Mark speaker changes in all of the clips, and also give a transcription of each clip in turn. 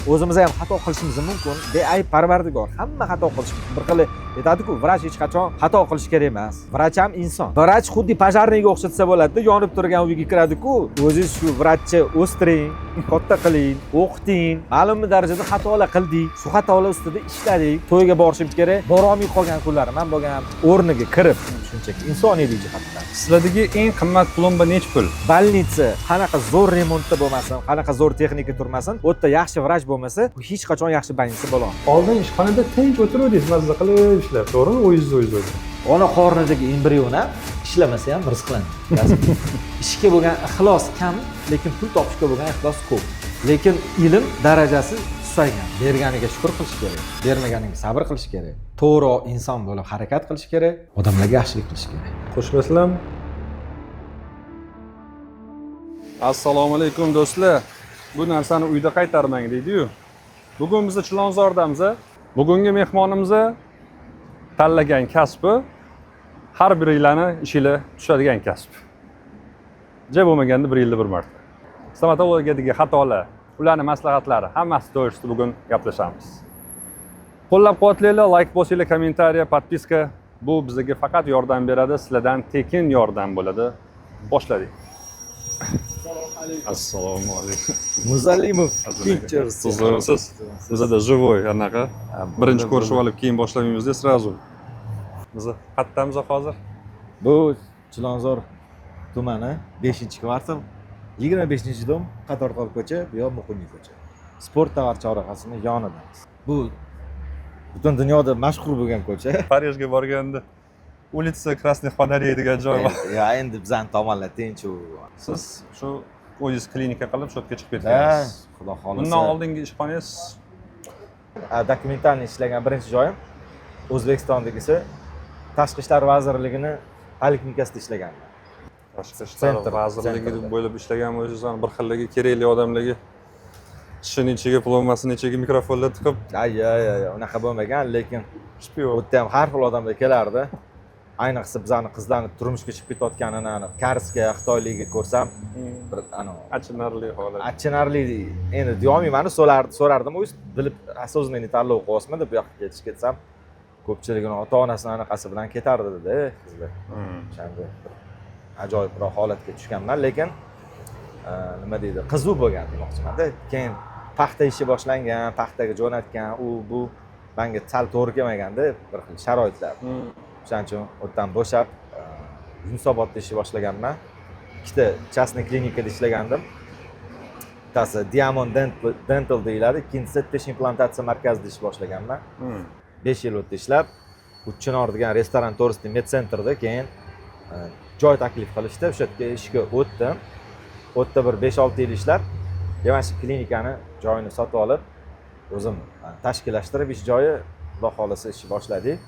Speaker 1: O'zimiz ham xato qilishimiz mumkin. Beayb Parvardigor, hamma xato qilishi mumkin. Bir xil aytadi-ku, vrach hech qachon xato qilish kerak emas. Vrach ham inson. Vrach xuddi пожарный ga o'xshatsa bo'ladi-da, yonib turgan uyga kiradi-ku. O'zingiz shu vrachni o'stiring, katta qiling, o'qiting. Ma'lum bir darajada xatolar qildik. Shu xatolar ustida ishladik. To'yga borishim kerak, borolmay qolgan kunlarim ham bo'lgan. O'rniga kirib, shunchaki insoniylik jihatdan.
Speaker 2: Sizlardagi eng qimmat plomba nechi pul?
Speaker 1: Больница qanaqa zo'r remontda bo'lmasin, qanaqa zo'r texnika turmasin, u yerda yaxshi vrach bo'lmasa, u hech qachon yaxshi больница bo'la olmaydi.
Speaker 2: Oldin ishxonada tinch o'tiruvdingiz, mazza qilib ishlab, to'g'rimi? O'zingiz o'zingiz.
Speaker 1: Ona qornidagi embrion ham ishlamasa ham rizqlanadi. Ishga bo'lgan ixlos kam, lekin pul topishga bo'lgan ixlos ko'p. Lekin ilm darajasi susaygan. Berganiga shukur qilish kerak, bermaganiga sabr qilish kerak. To'g'ri inson bo'lib harakat qilish kerak, odamlarga yaxshilik qilish kerak.
Speaker 2: Qo'shilasizlarmi? Assalomu alaykum do'stlar. Bu narsani uyda qaytarmang deydi-yu. Bugun biz Chilonzordamiz. Bugungi mehmonimiz tanlagan kasbi har biringlarni ishinglar tushadigan kasb. Ja bo'lmaganda bir yilda bir marta. Stomatologiyadagi xatolar, ularning maslahatlari hammasi to'g'risida bugun gaplashamiz. Qo'llab-quvvatlanglar, like bosinglar, kommentariya, подписка. Bu bizga faqat yordam beradi, sizlardan tekin yordam bo'ladi. Boshladik. Assalomu alaykum.
Speaker 1: Musallimov.
Speaker 2: Siz bizada живой anaqa. Birinchi ko'rishib olib, keyin boshlamaymiz-da сразу. Biz qayerdamiz hozir?
Speaker 1: Bu Chilonzor tumani, 5-kvartal, 25-dom, Qatortol ko'cha, bu yoq Muqimiy ko'cha. Sport tovar chorrahasini yonidamiz. Bu butun dunyoda mashhur bo'lgan ko'cha.
Speaker 2: Parijga borganda улица Красных фонарей degan joy bor.
Speaker 1: Ya endi bizani tomonlar tinch u.
Speaker 2: Siz shu o'zingiz klinika qilib, shu yerga chiqib
Speaker 1: Ha,
Speaker 2: ketgansiz.
Speaker 1: Xudo xohlasa.
Speaker 2: Bundan oldingi ishxonangiz?
Speaker 1: Документальный ishlagan birinchi joyim O'zbekistondagisi Tashqi ishlar vazirligini poliklinikasida ishlaganman.
Speaker 2: Tashqi ishlar
Speaker 1: Центр,
Speaker 2: vazirligi
Speaker 1: центр da.
Speaker 2: bo'lib ishlagan bo'lsangiz, bir xilligi kerakli odamlarga tishini ichiga, plombasini ichiga mikrofonlar tiqib
Speaker 1: Ay, ay, ay, unaqa bo'lmagan, lekin
Speaker 2: shpion.
Speaker 1: u yerda ham har xil odamlar kelardi. Ayniqsa bizani qizlarni turmushga chiqib ketayotganini, ani koreysga, xitoylikka ko'rsam, bir anavi
Speaker 2: Achinarli holat.
Speaker 1: Achinarli endi deyolmayman, so'rardim, o'zi bilib, осознанный tanlov qilyapsizmi deb, bu yoqqa ketishga desam, ko'pchiligini ota onasini anaqasi bilan ketardi dedi qizlar. O'shanda bir ajoyibroq holatga tushganman, lekin nima deydi, qiziq bo'lgan demoqchimanda. Keyin paxta ishi boshlangan, paxtaga jo'natgan, u bu manga sal to'g'ri kelmaganda bir xil sharoitlar. O'shaning uchun u yerdan bo'shab, Yunusobodda ishni boshlaganman. Ikkita частный klinikada ishlagandim. Bittasi Diamond Dental deyiladi, ikkinchisi tish implantatsiya markazida ish boshlaganman. 5 yil u yerda ishlab, Uchchinor degan restoran to'g'risida медцентр da keyin joy taklif qilishdi, o'sha yerga ishga o'tdim. U yerda bir 5-6 yil ishlab, keyin mana shu klinikani joyini sotib olib, o'zim tashkillashtirib ish joyi, xudo xohlasa, ishni boshladik.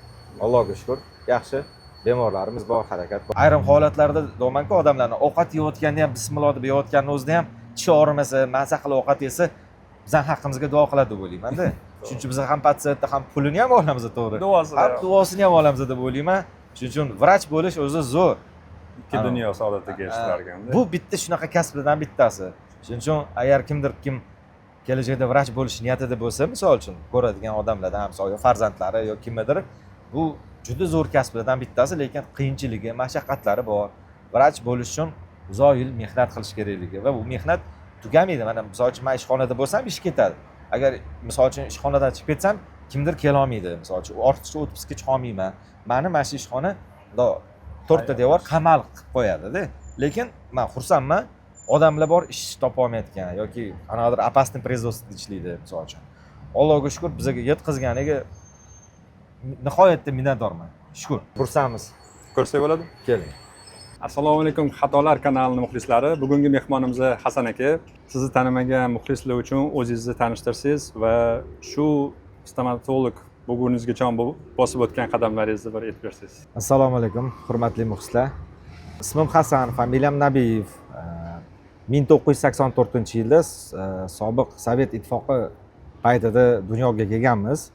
Speaker 1: Allohga shukur, yaxshi bemorlarimiz bor, harakat bor. Ayrim holatlarda deymanku, odamlarni ovqat yeyotganda ham bismillah deb yeyotganini o'zida ham tishi og'rimasa, maza qilib ovqat yesa, bizani haqqimizga duo qiladi deb o'ylaymanda. Shuning uchun biz ham patsientni ham pulini ham olamiz, to'g'ri.
Speaker 2: Duosini
Speaker 1: ham
Speaker 2: ham.
Speaker 1: Duosini ham olamiz deb o'ylayman. Shuning uchun vrach bo'lish o'zi zo'r.
Speaker 2: Ikki dunyo saodatiga erishtilar ekanda.
Speaker 1: Bu bitta shunaqa kasblardan bittasi. Shuning uchun agar kimdir kim kelajakda vrach bo'lish niyatida bo'lsa, misol uchun, ko'radigan odamlardan, misol, yo farzandlari, yo kimnidir, bu juda zo'r kasblardan bittasi, lekin qiyinchiligi, mashaqqatlari bor. Vrach bo'lish uchun uzoq yil mehnat qilish kerakligi va bu mehnat tugamaydi. Mana, misol uchun, man ishxonada bo'lsam, ish ketadi. Agar, misol uchun, ishxonadan chiqib ketsam, kimdir kelolmaydi. Misol uchun, ortiqcha отпуск ga chiqolmayman. Mani mana shu ishxona bundoq to'rtta devor qamal qilib qo'yadida. Lekin man xursandman, odamlar bor ish topolmayotgan yoki qanaqadir опасный производство da ishlaydi, misol uchun. Allohga shukur, bizga yetkazganiga nihoyatda minnatdorman, shukur, xursandmiz.
Speaker 2: Ko'rsak bo'ladi.
Speaker 1: Keling.
Speaker 2: Assalomu alaykum, Xatolar kanalining muxlislari. Bugungi mehmonimiz Hasan aka. Sizni tanimagan muxlislar uchun o'zingizni tanishtirsangiz va shu stomatolog buguningizgacha bosib o'tgan qadamlaringizni bir aytib bersangiz.
Speaker 1: Assalomu alaykum, hurmatli muxlislar. Ismim Hasan, familiyam Nabiyev. 1984-yilda sobiq Sovet Ittifoqi paytida dunyoga kelganmiz.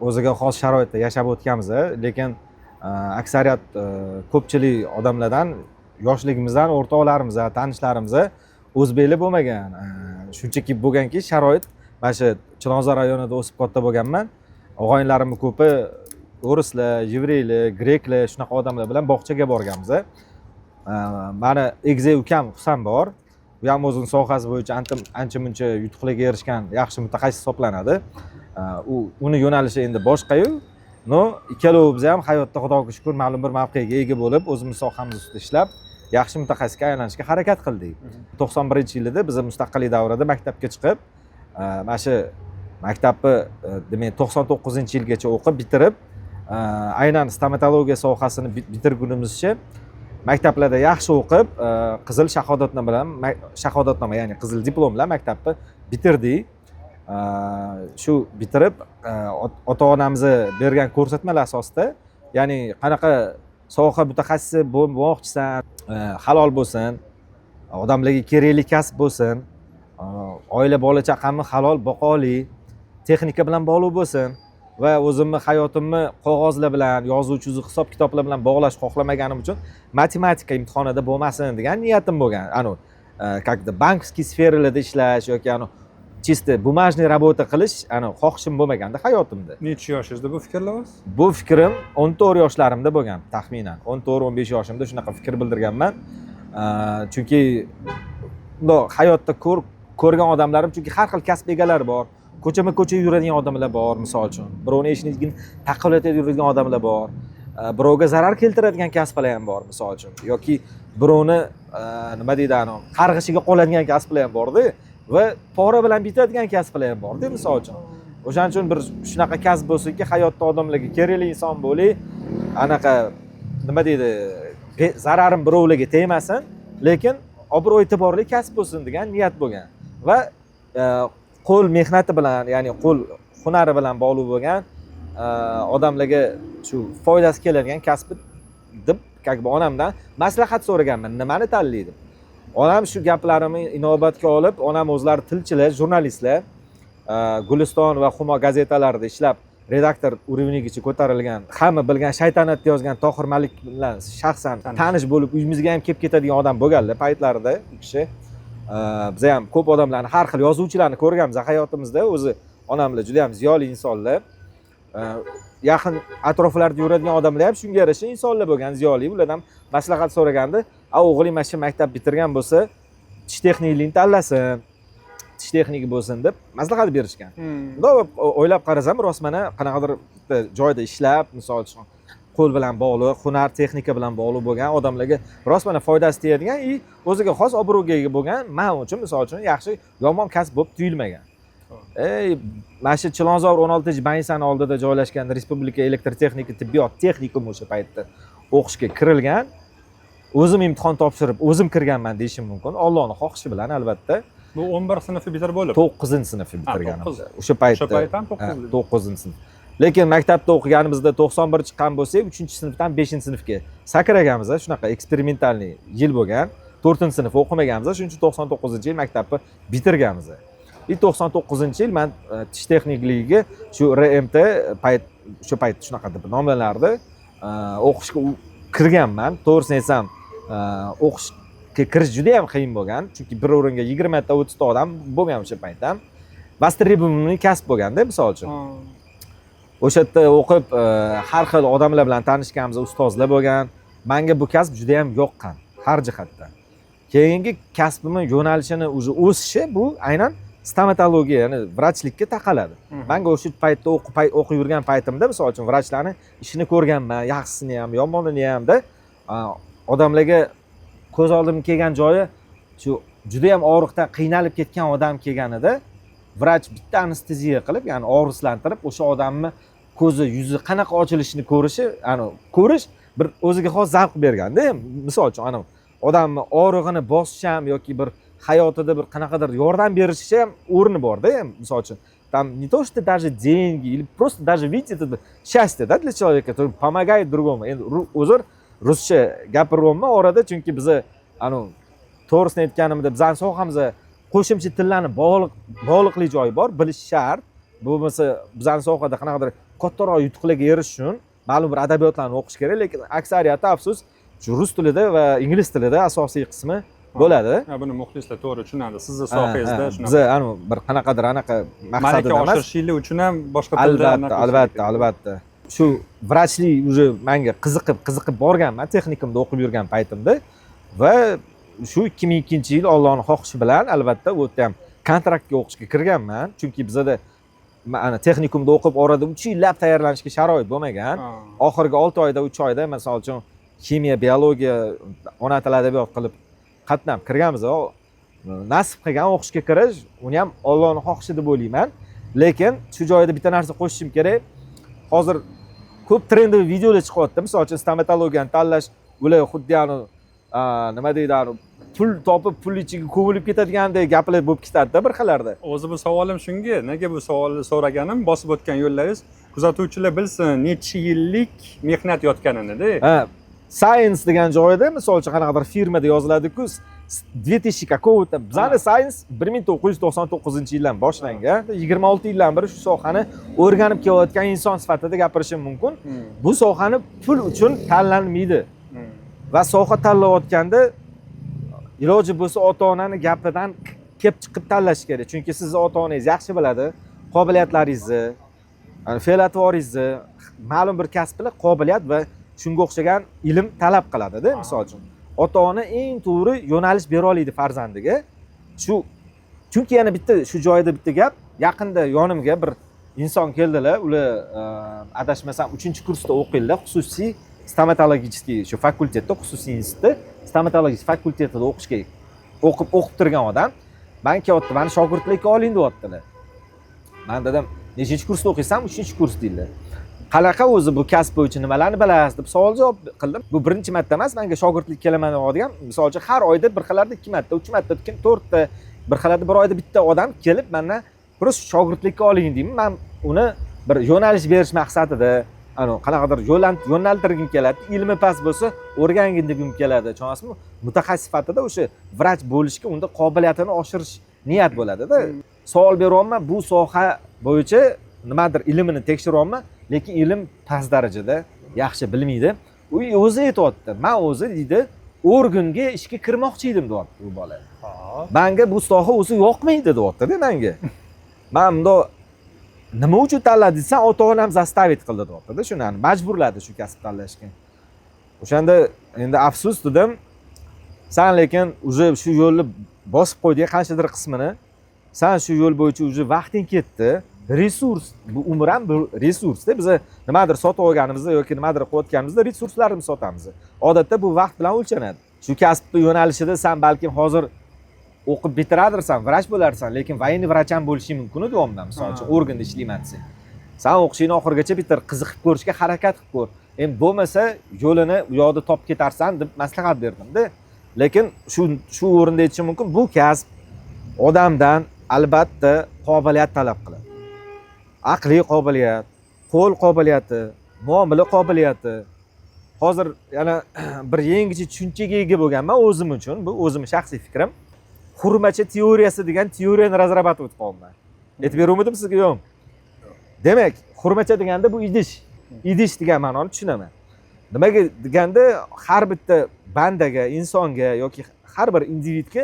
Speaker 1: O'ziga xos sharoitda yashab o'tganmiz, lekin aksariyat, ko'pchilik odamlardan yoshligimizdan o'rtoqlarimiz, tanishlarimiz o'zbeklar bo'lmagan. Shunchaki bo'lganki, sharoit Mana shu Chilonzor rayonida o'sib katta bo'lganman. Og'aynilarimni ko'pi o'rislar, yevreylar, greklar, shunaqa odamlar bilan bog'chaga borganmiz. Mani egizak ukam Husan bor. U ham o'zini sohasi bo'yicha ancha muncha yutuqlarga erishgan yaxshi mutaxassis hisoblanadi. U uni yo'nalishi endi boshqayu, но ikkalovimiz ham hayotda, Xudoga shukur, ma'lum bir mavqega ega bo'lib, o'zimiz sohamiz ustida ishlab, yaxshi mutaxassisga aylanishga harakat qildik. 91-yilida biz mustaqillik davrida maktabga chiqib, mana shu maktabni demak, 99-yilgacha o'qib bitirib, aynan stomatologiya sohasini bitirgunimizcha maktablarda yaxshi o'qib, qizil shahodatnoma bilan, shahodatnoma, ya'ni qizil diplom bilan maktabni bitirdik. Shu bitirib, ota onamiz bergan ko'rsatmalar asosida, ya'ni qanaqa soha mutaxassisi bo'lmoqchisan, halol bo'lsin, odamlarga kerakli kasb bo'lsin, oila bola chaqamni halol boqoli, texnika bilan bog'liq bo'lsin va o'zimni hayotimni qog'ozlar bilan, yozuv chizuv, hisob kitoblar bilan bog'lash xohlamaganim uchun matematika imtihonida bo'lmasin degan niyatim bo'lgan. Anu как банковский sferalarda ishlash yoki anu чисто бумажный работа qilish anu xohishim bo'lmaganda hayotimda.
Speaker 2: Necha yoshingizda bu fikrlar?
Speaker 1: Bu fikrim 14 yoshlarimda bo'lgan, taxminan 14-15 yoshimda shunaqa fikr bildirganman. Chunki bundoq hayotda ko'rgan odamlarim, chunki har xil kasb egalari bor, ko'chama ko'cha yuradigan odamlar bor, misol uchun birovni eshigini taqillatib yuradigan odamlar bor, birovga zarar keltiradigan kasblar ham bor, misol uchun, yoki birovni nima deydi, anavi qarg'ishiga qoladigan kasblar ham borda va pora bilan bitadigan kasblar ham borda, misol uchun. O'shaning uchun bir shunaqa kasb bo'lsinki, hayotda odamlarga kerakli inson bo'lay, anaqa nima deydi, zararim birovlarga tegmasin, lekin obro' e'tiborli kasb bo'lsin degan niyat bo'lgan va qo'l mehnati bilan, ya'ni qo'l hunari bilan bog'liq bo'lgan, odamlarga shu foydasi keladigan kasb deb, как бы onamdan maslahat so'raganman, nimani tanlay deb. Onam shu gaplarimni inobatga olib, onam o'zlari tilchilar, jurnalistlar, Guliston va Humo gazetalarida ishlab, redaktor уровень igacha ko'tarilgan, hamma bilgan Shaytanatni yozgan Tohir Malik bilan shaxsan
Speaker 2: Tanish.
Speaker 1: tanish bo'lib, uyimizga ham kelib ketadigan odam bo'lganlar paytlarida u kishi. Biz ham ko'p odamlarni, har xil yozuvchilarni ko'rganmiz hayotimizda. O'zi onamlar juda ham ziyoli insonlar. Yaqin atroflarda yuradigan odamlar ham shunga yarasha insonlar bo'lgan, ziyoli. Ulardan maslahat so'raganda, a o'g'ling mana shu maktab bitirgan bo'lsa, tish texnikligini tanlasin, tish texniki bo'lsin deb maslahat berishgan. Bundoq o'ylab qarasam, rost, mana qanaqadir bitta joyda ishlab, misol uchun, qo'l bilan bog'liq hunar, texnika bilan bog'liq bo'lgan, odamlarga rost mana foydasi tegadigan и o'ziga xos obro'ga ega bo'lgan, man uchun, misol uchun, yaxshi, yomon kasb bo'lib tuyulmagan. Ey, mana shu Chilonzor 16 больница ni oldida joylashgan Respublika elektrotexnika tibbiyot texnikumi, o'sha paytda o'qishga kirilgan. O'zim imtihon topshirib, o'zim kirganman deyishim mumkin, Ollohni xohishi bilan, albatta.
Speaker 2: Bu 11 sinfni bitirib bo'lib?
Speaker 1: 9 sinfni bitirganimda.
Speaker 2: 9.
Speaker 1: O'sha paytda.
Speaker 2: O'sha payt ham 9.
Speaker 1: Ha, 9-sinf. Lekin maktabda o'qiganimizda 91 chiqqan bo'lsak, uchinchi sinfdan beshinchi sinfga sakraganmiz. Shunaqa экспериментальный yil bo'lgan, to'rtinchi sinf o'qimaganmiz. Shuning uchun 99-yil maktabni bitirganmiz и 99-yil man tish texnikligiga shu RMT payt, o'sha payt shunaqa deb nomlanardi, o'qishga kirganman. To'g'risini aytsam, o'qishga kirish juda yam qiyin bo'lgan, chunki bir o'ringa 20 ta, 30 ta odam bo'lgan. O'sha payt ham востребованный kasb bo'lganda, misol uchun. O'sha yerda o'qib, har xil odamlar bilan tanishganmiz, ustozlar bo'lgan. Manga bu kasb juda yam yoqqan har jihatdan. Keyingi kasbimni yo'nalishini уже o'sishi bu aynan stomatologiya, ya'ni vrachlikka taqaladi. Manga o'sha paytda o'qib yurgan paytimda, misol uchun, vrachlarni ishini ko'rganman, yaxshisini ham, yomonini hamda odamlarga ko'z oldimga kelgan joyi shu judayam og'riqdan qiynalib ketgan odam kelganida, vrach bitta anesteziya qilib, ya'ni og'riqsizlantirib, o'sha odamni ko'zi, yuzi qanaqa ochilishini ko'rishi, ani ko'rish bir o'ziga xos zavq berganda. Misol uchun, anavi odamni og'rig'ini bosish ham yoki bir hayotida bir qanaqadir yordam berishi ham o'rni borda. Misol uchun, там не то что даже деньги или просто даже видеть это счастье, да, для человека, который помогает другому. Endi uzr, ruscha gapiryapman orada, chunki biza anavi, to'g'risini aytganimda, bizani sohamizda qo'shimcha tillarni bog'liqli joyi bor, bilish shart. Bo'lmasa bizani sohada qanaqadir kattaroq yutuqlarga erishish uchun ma'lum bir adabiyotlarni o'qish kerak, lekin aksariyati, afsus, shu rus tilida va ingliz tilida asosiy qismi. Bo'ladi.
Speaker 2: Ha, buni muxlislar to'g'ri tushunadi. Sizni sohangizda shunaqa.
Speaker 1: Biza anavi bir qanaqadir anaqa
Speaker 2: Malaka
Speaker 1: maqsadida emas.
Speaker 2: oshirishinglar uchun ham boshqa tilda
Speaker 1: Albatta,
Speaker 2: anaqa
Speaker 1: albatta,
Speaker 2: kerak.
Speaker 1: Albatta. Shu vrachlik уже manga qiziqib qiziqib borganman texnikumda o'qib yurgan paytimda va shu 2002-yil Ollohni xohishi bilan, albatta, u yerda ham kontraktga o'qishga kirganman, chunki bizada ana texnikumda o'qib, orada 3 yillab tayyorlanishga sharoit bo'lmagan. Oxirgi 6 oyda, 3 oyda, misol uchun, ximiya, biologiya, ona tili, adabiyot qilib qatnab kirganmiz. Nasib qilgan o'qishga kirish, uni ham Ollohni xohishi deb o'ylayman. Lekin shu joyda bitta narsa qo'shishim kerak. Hozir ko'p трендовый videolar chiqyapti, misol uchun, stomatologiyani tanlash, ular xuddi anavi, nima deydi, anavi pul topib, pul ichiga ko'milib ketadigandek gaplar bo'lib ketadida bir xillarda.
Speaker 2: O'zi bu savolim shunga, nega bu savolni so'raganim, bosib o'tgan yo'llaringiz, kuzatuvchilar bilsin necha yillik mehnat yotganini-da.
Speaker 1: Ha, science degan joyda, misol uchun, qanaqadir firmada yoziladiku, 2000 какого-то. Bizani science 1999-yildan boshlangan. 26 yildan beri shu sohani o'rganib kelayotgan inson sifatida gapirishim mumkin. Bu sohani pul uchun tanlanmaydi va soha tanlayotganda iloji bo'lsa ota onani gapidan kelib chiqib tanlash kerak, chunki sizni ota onangiz yaxshi biladi qobiliyatlaringizni, yani fe'l atvoringizni. Ma'lum bir kasblar qobiliyat va shunga o'xshagan ilm talab qiladida. Misol uchun, ota ona eng to'g'ri yo'nalish bera oladi farzandiga shu. Chunki yana bitta shu joyda bitta gap: yaqinda yonimga bir inson keldilar. Ular adashmasam uchinchi kursda o'qiydilar, xususiy stomatologический shu fakultetda, xususiy institutda stomatologiya fakultetida o'qishga o'qib o'qib turgan odam. Man kelyapti, mani shogirdlikka oling deyaptilar. Man dedim: "Nechinchi kursda o'qiysan?" "Uchinchi kurs", deydilar. "Qanaqa o'zi, bu kasb bo'yicha nimalarni bilasiz?" deb savol javob qildim. Bu birinchi marta emas manga shogirdlik kelaman deyotgan. Misol uchun, har oyda bir xillarda ikki marta, uch marta, keyin to'rtta, bir xillarda bir oyda bitta odam kelib mandan просто shogirdlikka oling deyman. Man uni bir yo'nalish berish maqsadida, anavi qanaqadir yo'naltirgim keladi. Ilmi past bo'lsa, o'rgangin degim keladi, tushunasizmi? Mutaxassis sifatida o'sha vrach bo'lishga unda qobiliyatini oshirish niyat bo'ladida. Savol beryapman, bu soha bo'yicha nimadir ilmini tekshiryapman, lekin ilm past darajada, yaxshi bilmaydi. U o'zi aytyapti: "Man o'zi", deydi, "organga ishga kirmoqchi edim", deyapti u bola. "Manga bu soha o'zi yoqmaydi", deyaptida manga. Man bundoq: "Nima uchun tanlading?" desam, "Ota onam заставить qildi", deyaptida. Shuni majburladi shu kasb tanlashga. O'shanda endi afsus dedim, san lekin уже shu yo'lni bosib qo'yding qanchadir qismini, san shu yo'l bo'yicha уже vaqting ketdi, resurs. Bu umr ham bir resursda. Biza nimadir sotib olganimizda yoki nimadir qilayotganimizda resurslarni sotamiz odatda, bu vaqt bilan o'lchanadi. Shu kasbni yo'nalishida san balkim hozir o'qib bitiradirsan, vrach bo'larsan, lekin военный vrach ham bo'lishing mumkin deyapman. Misol uchun, organda ishlayman desang, san o'qishingni oxirigacha bitir, qiziqib ko'rishga harakat qilib ko'r, endi bo'lmasa yo'lini u yoqda topib ketarsan, deb maslahat berdimda. Lekin shu o'rinda aytishim mumkin, bu kasb odamdan albatta qobiliyat talab qiladi: aqliy qobiliyat, qo'l qobiliyati, muomala qobiliyati. Hozir yana bir yangicha tushunchaga ega bo'lganman o'zim uchun, bu o'zimni shaxsiy fikrim, xurmacha teoriyasi degan teoriyani разрабатывать qilyapman. Aytib beruvmidim sizga, yo'qmi? Demak, xurmacha deganda bu idish, idish degan ma'noni tushunaman. Nimaga deganda, har bitta bandaga, insonga yoki har bir individga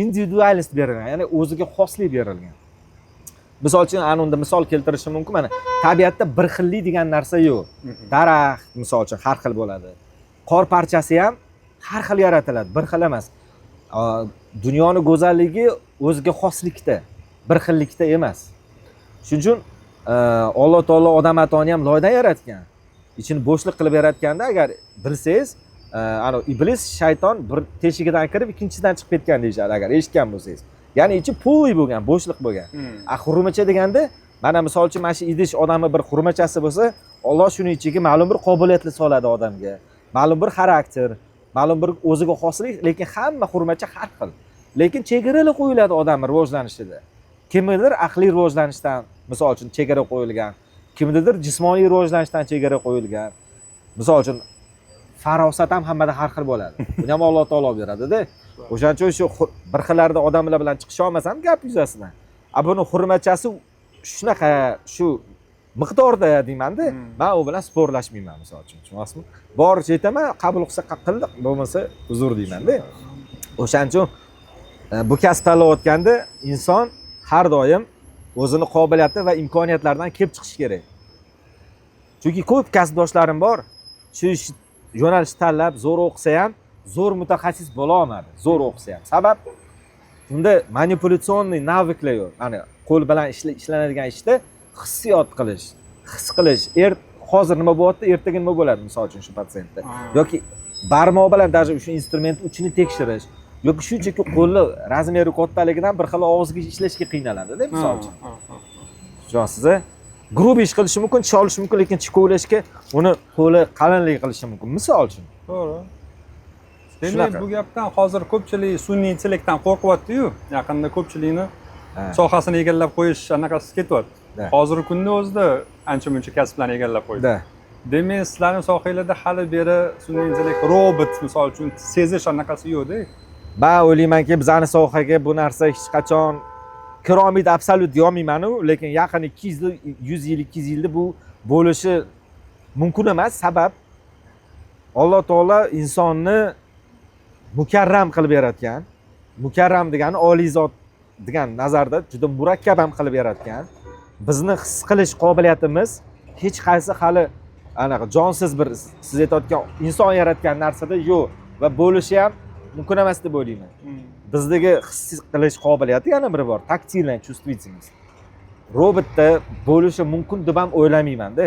Speaker 1: индивидуальность berilgan, ya'ni o'ziga xoslik berilgan. Misol uchun, ana unda misol keltirishim mumkin: mana tabiatda bir xillik degan narsa yo'q. Daraxt, misol uchun, har xil bo'ladi, qor parchasi ham har xil yaratiladi, bir xil emas. Dunyoni go'zalligi o'ziga xoslikda, bir xillikda emas. Shuning uchun Alloh taolo odam atoni ham loydan yaratgan, ichini bo'shliq qilib yaratganda, agar bilsangiz, ana iblis shayton bir teshigidan kirib, ikkinchisidan chiqib ketgan deyishadi, agar eshitgan bo'lsangiz. Ya'ni ichi полый bo'lgan, bo'shliq bo'lgan. A xurmacha deganda, mana misol uchun, mana shu idish odamni bir xurmachasi bo'lsa, Olloh shuni ichiga ma'lum bir qobiliyatlar soladi odamga, ma'lum bir xarakter, ma'lum bir o'ziga xoslik. Lekin hamma xurmacha har xil, lekin chegaralar qo'yiladi odamni rivojlanishida. Kimnidir aqliy rivojlanishdan, misol uchun, chegara qo'yilgan, kimnidir jismoniy rivojlanishdan chegara qo'yilgan. Misol uchun, farosat ham hammada har xil bo'ladi, buni ham Alloh taolo beradida. O'shaning uchun shu bir xillarda odamlar bilan chiqisha olmasam gap yuzasidan, a buni xurmachasi shunaqa, shu miqdorda deymanda. Man u bilan спор lashmayman, misol uchun, tushunyapsizmi? Boricha aytaman, qabul qilsa qildi, bo'lmasa uzr deymanda. O'shaning uchun bu kasb tanlayotganda inson har doim o'zini qobiliyati va imkoniyatlaridan kelib chiqishi kerak. Chunki ko'p kasbdoshlarim bor, shu ish yo'nalishni tanlab zo'r o'qisa ham zo'r mutaxassis bo'la olmadi, zo'r o'qisa ham. Sabab unda манипуляционный навык lar yo'q. Ya'ni qo'l bilan ishlanadigan ishda hissiyot qilish, his qilish, hozir nima bo'lyapti, ertaga nima bo'ladi, misol uchun, shu patsientda yoki barmoq bilan даже o'sha instrument uchini tekshirish yoki shunchaki qo'lni размер i kattaligidan bir xil og'izga ishlashga qiynaladida, misol uchun. Tushunasiz? Грубый ish qilishi mumkin, tish olishi mumkin, lekin tish kovlashga uni qo'li qalinlik qilishi mumkin, misol uchun.
Speaker 2: To'g'ri. Demak,
Speaker 1: Shunaqa.
Speaker 2: bu gapdan hozir ko'pchilik sun'iy intellektdan qo'rqyapti-yu. Yaqinda ko'pchilikni sohasini egallab qo'yish anaqasi ketyapti. Hozirgi kunda o'zida ancha muncha kasblarni egallab qo'ydi. Demak, sizlarni sohanglarda hali beri sun'iy intellekt, robot, misol uchun, sezish anaqasi yo'qda.
Speaker 1: Man o'ylaymanki, bizani sohaga bu narsa hech qachon kirolmaydi, absolyut deyolmaymanu, lekin yaqin 200 yil, 100 yil, 200 yilda bu bo'lishi mumkin emas. Sabab Alloh taolo insonni mukarram qilib yaratgan. Mukarram degani oliy zot degan nazarda, juda murakkab ham qilib yaratgan. Bizni his qilish qobiliyatimiz hech qaysi hali anaqa jonsiz bir, siz aytayotgan inson yaratgan narsada yo'q va bo'lishi ham mumkin emas deb o'ylayman. Bizdagi his qilish qobiliyati yana biri bor, тактильная чувствительность, robotda bo'lishi mumkin deb ham o'ylamaymanda.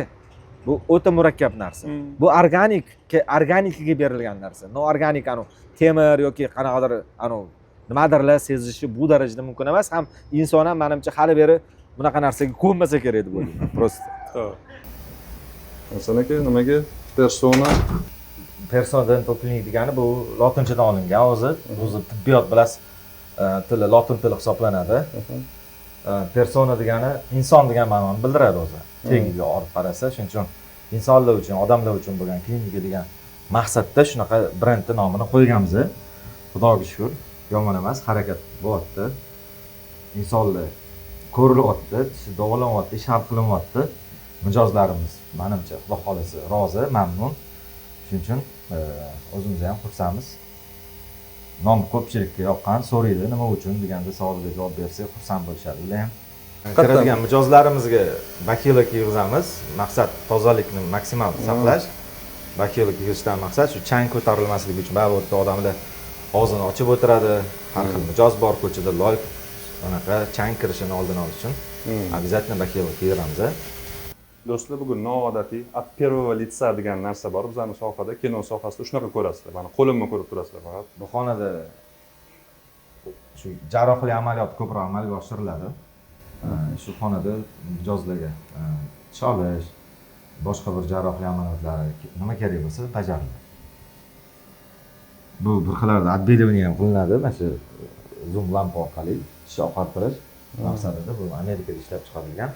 Speaker 1: Bu o'ta murakkab narsa. Bu organikaga berilgan narsa, noorganik, anavi temir yoki qanaqadir anavi nimadirlar sezishi bu darajada mumkin emas ham. Inson ham, manimcha, hali beri bunaqa narsaga ko'nmasa kerak deb o'ylayman просто.
Speaker 2: To'g'ri. Masalan, aka, nimaga Persona?
Speaker 1: Persona Dental Clinic degani bu lotinchadan olingan. O'zi tibbiyot, bilasiz, tili lotin tili hisoblanadi. Persona degani inson degan ma'noni bildiradi o'zi tagiga olib qarasa. Shuning uchun insonlar uchun, odamlar uchun bo'lgan klinika degan maqsadda shunaqa brendni nomini qo'yganmiz. Xudoga shukur, yomon emas harakat bo'lyapti, insonlar ko'rilyapti, tishi davolanyapti, ish hal qilinyapti. Mijozlarimiz, manimcha, xudo xohlasa, rozi, mamnun. Shuning uchun o'zimiz ham xursandmiz. Nom ko'pchilikka yoqqan, so'raydi nima uchun deganda, savolga javob bersak, xursand bo'lishadi ular ham. Kiradigan mijozlarimizga бахила kiygizamiz. Maqsad tozalikni maksimal saqlash. Бахила kiygizishdan maqsad shu chang ko'tarilmasligi uchun. Baribir u yerda odamlar og'zini ochib o'tiradi, har xil mijoz bor, ko'chada loy, anaqa chang kirishini oldini olish uchun обязательно бахила kiydiramiz.
Speaker 2: Do'stlar, bugun noodatiy, от первого лица degan narsa bor bizani sohada, kino sohasida shunaqa ko'rasizlar. Mana, qo'limni ko'rib turasizlar faqat.
Speaker 1: Bu xonada shu jarrohlik amaliyoti ko'proq amalga oshiriladi. Shu xonada mijozlarga tish olish, boshqa bir jarrohlik amaliyotlari, nima kerak bo'lsa, bajariladi. Bu bir xillarda отбеливание ham qilinadi, mana shu zoom lampa orqali tish oqartirish maqsadida. Bu Amerikada ishlab chiqarilgan.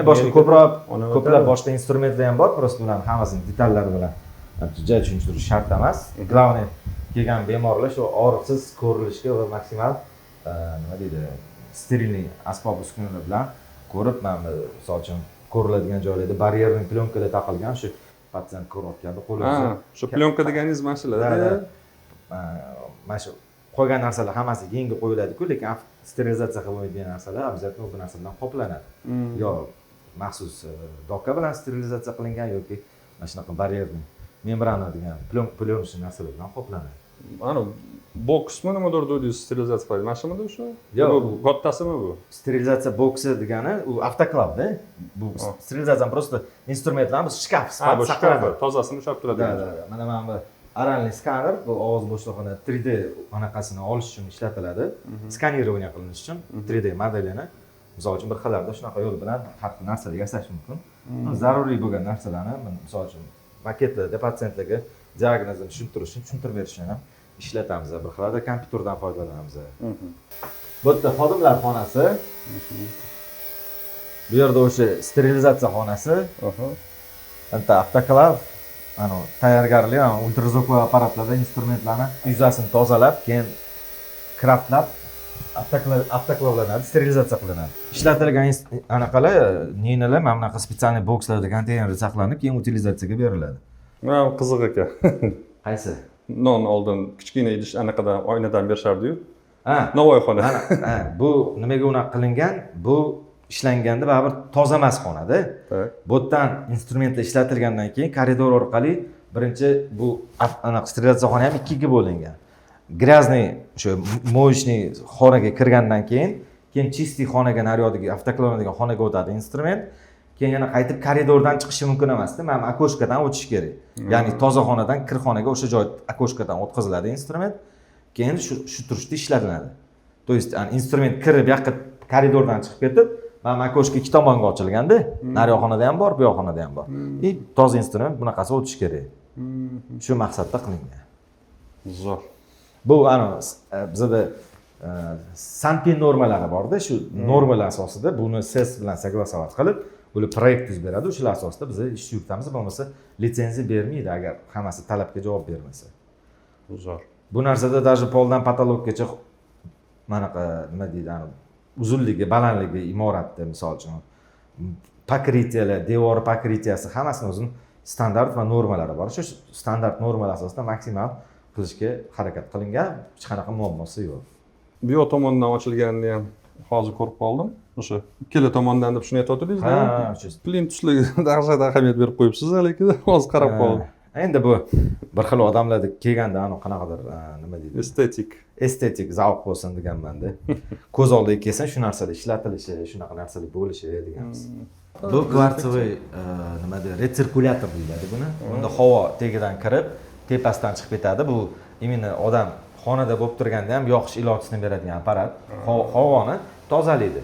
Speaker 1: Boshqa
Speaker 2: Amerikada
Speaker 1: ko'proq
Speaker 2: ona
Speaker 1: ko'plab
Speaker 2: vatani.
Speaker 1: boshqa instrumentlar ham bor, просто ularni hammasini detallari bilan juda tushuntirish shart emas. Главное, kelgan bemorlar shu og'riqsiz ko'rilishga va maksimal nima deydi, стерильный asbob uskunalar bilan ko'rib, mana bu, misol uchun, ko'riladigan joylarda барьерный пленка lar taqilgan, shu patsient ko'rayotganda qo'li
Speaker 2: Ha, shu plyonka deganingiz mana shular.
Speaker 1: Да. Mana shu qolgan narsalar hammasi yangi qo'yiladiku, lekin sterilizatsiya qilib qo'yadigan narsalar обязательно bu narsa bilan qoplanadi. Yo maxsus doka bilan sterilizatsiya qilingan yoki mana shunaqa барьерный membrana degan пленочный narsalar bilan qoplanadi.
Speaker 2: Mana boksmi, nimadir dedingiz, sterilizatsiya qiladi. Mana shumidi o'sha?
Speaker 1: Yo'q.
Speaker 2: Bu kattasimi bu?
Speaker 1: Sterilizatsiya boksi degani u avtoklavda bu. Sterilizatsiya просто instrumentlarimiz shkaf
Speaker 2: Ha,
Speaker 1: sifatida
Speaker 2: bu shkaf,
Speaker 1: saqlanadi.
Speaker 2: Tozasini ushlab turadi.
Speaker 1: Да. Mana bu orальный skaner, bu og'iz bo'shlig'ini 3D anaqasini olish uchun ishlatiladi. Сканирование qilinish uchun 3D modelini. Misol uchun, bir xillarda shunaqa yo'l bilan har xil narsalar yasash mumkin. Zaruriy bo'lgan narsalarni, misol uchun, maketlarda patsientlarga diagnozini tushuntirish uchun, tushuntirib berishni ham ishlatamiz. Bir xillarda kompyuterdan foydalanamiz. Bu yerda xodimlar xonasi. Bu yerda o'sha sterilizatsiya xonasi. Bitta avtoklav, anavi tayyorgarlik, anavi ультразвуковой apparatlarda instrumentlarni yuzasini tozalab, keyin kraftlab avtoklavlanadi, sterilizatsiya qilinadi. Ishlatilgan anaqalar, ninalar mana bunaqa специальный bokslarda, konteynerda saqlanib, keyin utilizatsiyaga beriladi.
Speaker 2: Mana bu qiziq ekan.
Speaker 1: Qaysi?
Speaker 2: Non oldin kichkina idish anaqadan, oynadan berishardiyu.
Speaker 1: Ha.
Speaker 2: Novvoyxona.
Speaker 1: Mana, ha, bu nimaga unaqa qilingan? Bu ishlanganda baribir toza emas xonada. Bu yerdan instrumentlar ishlatilgandan keyin koridor orqali birinchi bu anaqa sterilizatsiya xona ham ikkiga bo'lingan. Грязный, o'sha моечный xonaga kirgandan keyin чистый xonaga, naryoqdagi avtoklavlanadigan xonaga o'tadi instrument. Keyin yana qaytib koridordan chiqishi mumkin emasda, mana bu окошка dan o'tishi kerak. Ya'ni toza xonadan kir xonaga o'sha joy окошка dan o'tkaziladi instrument. Keyin shu turishda ishlatiladi. То есть instrument kirib, bu yoqqa koridordan chiqib ketib, mana bu окошко ikki tomonga ochilganda, naryoq xonada ham bor, bu yoq xonada ham bor. И toza instrument bunaqasi o'tishi kerak. Shu maqsadda qilingan.
Speaker 2: Zo'r.
Speaker 1: Bu ana bizada sanpin normalari borda, shu normalar asosida buni SES bilan согласовать qilib, ular proyekt tuzib beradi, o'shalar asosida biz ish yuritamiz, bo'lmasa litsenziya bermaydi, agar hammasi talabga javob bermasa.
Speaker 2: Zo'r.
Speaker 1: Bu narsada даже poldan потолок gacha manaqa, nima deydi, ani uzunligi, balandligi imoratni, misol uchun, покрытия lar, devor покрытия si, hammasini o'zini standart va normalari bor. Shu standart normalar asosida maksimal qilishga harakat qilingan, hech qanaqa muammosi yo'q.
Speaker 2: Bu yoq tomondan ochilganini ham hozir ko'rib qoldim. O'sha ikkala tomondan deb shuni aytyotdingiz.
Speaker 1: Ha, shu.
Speaker 2: Plintuslarga dahshat ahamiyat berib qo'yibsiz, lekin hozir qarab qoldim.
Speaker 1: Ha, endi bu bir xil odamlarda kelganda anavi qanaqadir, nima deydi,
Speaker 2: Estetik.
Speaker 1: estetik zavq bo'lsin deganmanda, ko'z oldiga kelsin shu narsada ishlatilishi, shunaqa narsalar bo'lishi deganmiz. Bu кварцевый, nima deydi, retsirkulyator deyiladi buni. Bunda havo tagidan kirib, tepasidan chiqib ketadi. Bu именно odam xonada bo'lib turganda ham yoqish ilojisini beradigan apparat. Havoni tozalaydi.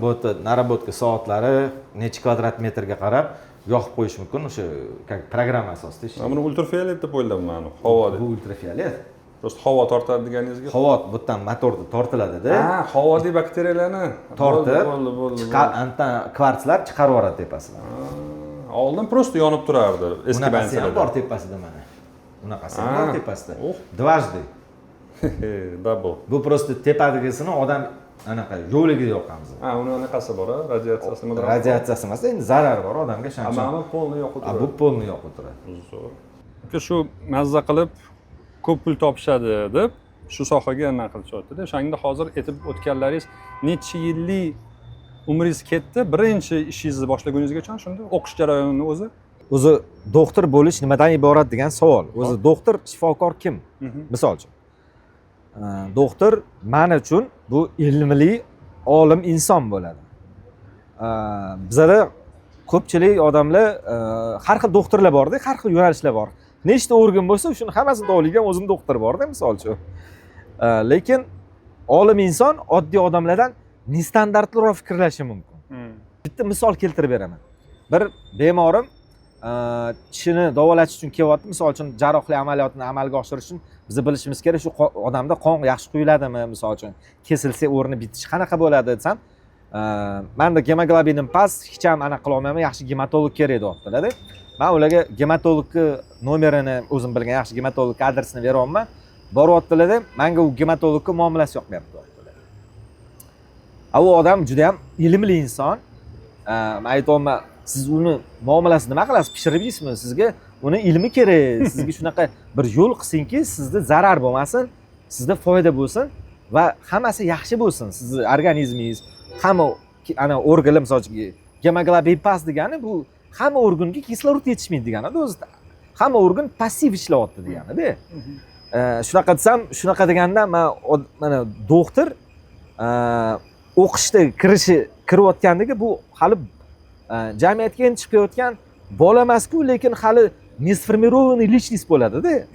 Speaker 1: Bu yerda наработка soatlari necha kvadrat metrga qarab yoqib qo'yish mumkin, o'sha как programma asosida ishlaydi.
Speaker 2: Buni ultrafiolet deb o'ylayman, havo deb.
Speaker 1: Bu ultrafiolet.
Speaker 2: Просто havo tortadi deganingizga.
Speaker 1: Havo bu yerdan motorda tortiladida.
Speaker 2: Ha, havodagi bakteriyalarni
Speaker 1: tortib
Speaker 2: Bo'ldi, bo'ldi,
Speaker 1: chiqar, antan kvartslar chiqarib yuboradi tepasidan.
Speaker 2: Oldin просто yonib turardi eski
Speaker 1: Bunaqasi ham
Speaker 2: больница larda.
Speaker 1: bor tepasida, mana bunaqasi ham bor tepasida.
Speaker 2: Oh.
Speaker 1: Дважды.
Speaker 2: Double.
Speaker 1: Bu просто tepadagisini odam anaqa yo'liga yoqamiz.
Speaker 2: Ha, uni anaqasi bor, a, radiatsiyasi nimadir.
Speaker 1: Radiatsiyasi emas, endi zarari bor odamga, shuning uchun.
Speaker 2: Mana полный yoqib
Speaker 1: A, bu
Speaker 2: turadi.
Speaker 1: полный yoqib turadi.
Speaker 2: Zo'r. Aka, shu mazza qilib ko'p pul topishadi deb shu sohaga nima qilishyapti-da. O'shanda hozir aytib o'tganlaringiz, necha yillik umringiz ketdi birinchi ishingizni boshlaguningizgacha, shunda o'qish jarayonini o'zi.
Speaker 1: O'zi doktor bo'lish nimadan iborat degan savol. O'zi doktor, shifokor kim? Misol uchun, doktor man uchun bu ilmli olim inson bo'ladi. Bizada ko'pchilik odamlar, har xil doktorlar borda, har xil yo'nalishlar bor, nechta organ bo'lsa, shuni hammasini davolagan o'zini doktori borda, misol uchun. Lekin olim inson oddiy odamlardan nestandartliroq fikrlashi mumkin. Bitta misol keltirib beraman. Bir bemorim tishini davolatish uchun kelyapti. Misol uchun, jarrohlik amaliyotini amalga oshirish uchun biz bilishimiz kerak, shu odamda qon yaxshi quyiladimi, misol uchun, kesilsa o'rni bitishi qanaqa bo'ladi desam, manda gemoglobinim past, hech ham anaqa qilolmayman, yaxshi gematolog kerak deyaptilarda. Man ularga gematologni nomerini, o'zim bilgan yaxshi gematolog adresini beryapman. Boryaptilarda, manga u gematologni muomalasi yoqmayapti deyaptilar. A u odam juda yam ilmli inson. Man aytyapman, siz uni muomalasini nima qilasiz, pishirib yeysizmi? Sizga uni ilmi kerak, sizga shunaqa bir yo'l qilsinki, sizda zarar bo'lmasin, sizda foyda bo'lsin va hammasi yaxshi bo'lsin, sizni organizmingiz, hamma ana organlar. Misol uchun, gemoglobin past degani bu hamma organga kislorod yetishmaydi deganida, o'zi hamma organ passiv ishlayapti deganida. Shunaqa desam, shunaqa deganda man mana doktor o'qishda kirishi, kirayotgandagi, bu hali jamiyatga endi chiqib kelayotgan bola emasku, lekin hali несформированный личность bo'ladida.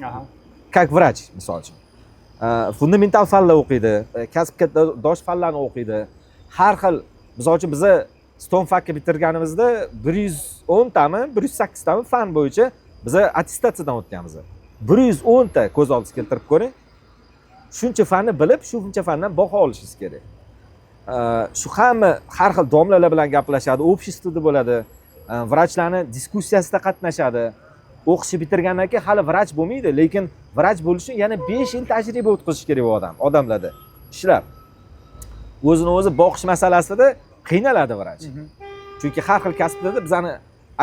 Speaker 1: Как врач, misol uchun, fundamental fanlar o'qiydi, kasbga dosh fanlarni o'qiydi har xil. Misol uchun, biza stonfakni bitirganimizda 110tami, 108tami fan bo'yicha biza attestatsiyadan o'tganmiz. 110ta, ko'z oldingizga keltirib ko'ring, shuncha fanni bilib, shuncha fandan baho olishingiz kerak. Shu hamma har xil domlalar bilan gaplashadi, общество da bo'ladi, vrachlarni diskussiyasida qatnashadi. O'qishni bitirgandan keyin hali vrach bo'lmaydi, lekin vrach bo'lish uchun yana 5 yil tajriba o'tkazish kerak u odam. Odamlarda ishlab, o'zini o'zi boqish masalasida qiynaladi vrach, chunki har xil kasblarda bizani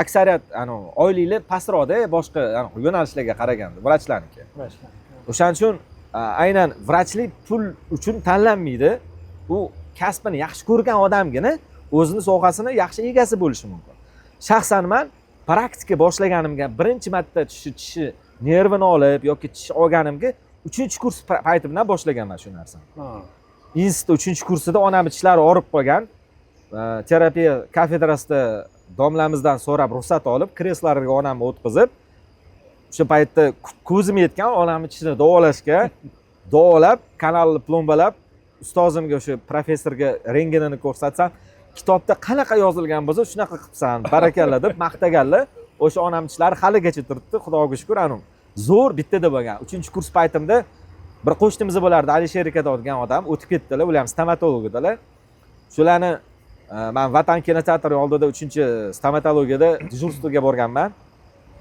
Speaker 1: Aksariyat anavi oyliklar pastroqda boshqa anavi yo'nalishlarga qaraganda vrachlarniki.
Speaker 3: Vrachlar.
Speaker 1: O'shaning uchun aynan vrachlik pul uchun tanlanmaydi. U kasbini yaxshi ko'rgan odamgina o'zini sohasini yaxshi egasi bo'lishi mumkin. Shaxsan man praktika boshlaganimga, birinchi marta tishi nervini olib yoki tish olganimga uchinchi kurs paytimdan boshlaganman shu narsani. Institut uchinchi kursida onamni tishlari og'rib qolgan. Terapiya kafedrasida domlamizdan so'rab ruxsat olib, kreslariga onamni o'tqizib, o'sha paytda ko'zim yetgan onamni tishini davolashga, davolab, kanalni plombalab, ustozimga, o'sha professorga rentgenini ko'rsatsam, "Kitobda qanaqa yozilgan bo'lsa, shunaqa qilibsan, barakalla", deb maqtaganlar. O'sha onamni tishlari haligacha turibdi, xudoga shukur. Anavi zo'r bittada bo'lgan. Uchinchi kurs paytimda bir qo'shnimiz bo'lardi, Alisher aka degan odam, o'tib ketdilar, ular ham stomatolog edilar. Shularni man Vatan kinoteatri oldida uchinchi stomatologiyada дежурство ga borganman.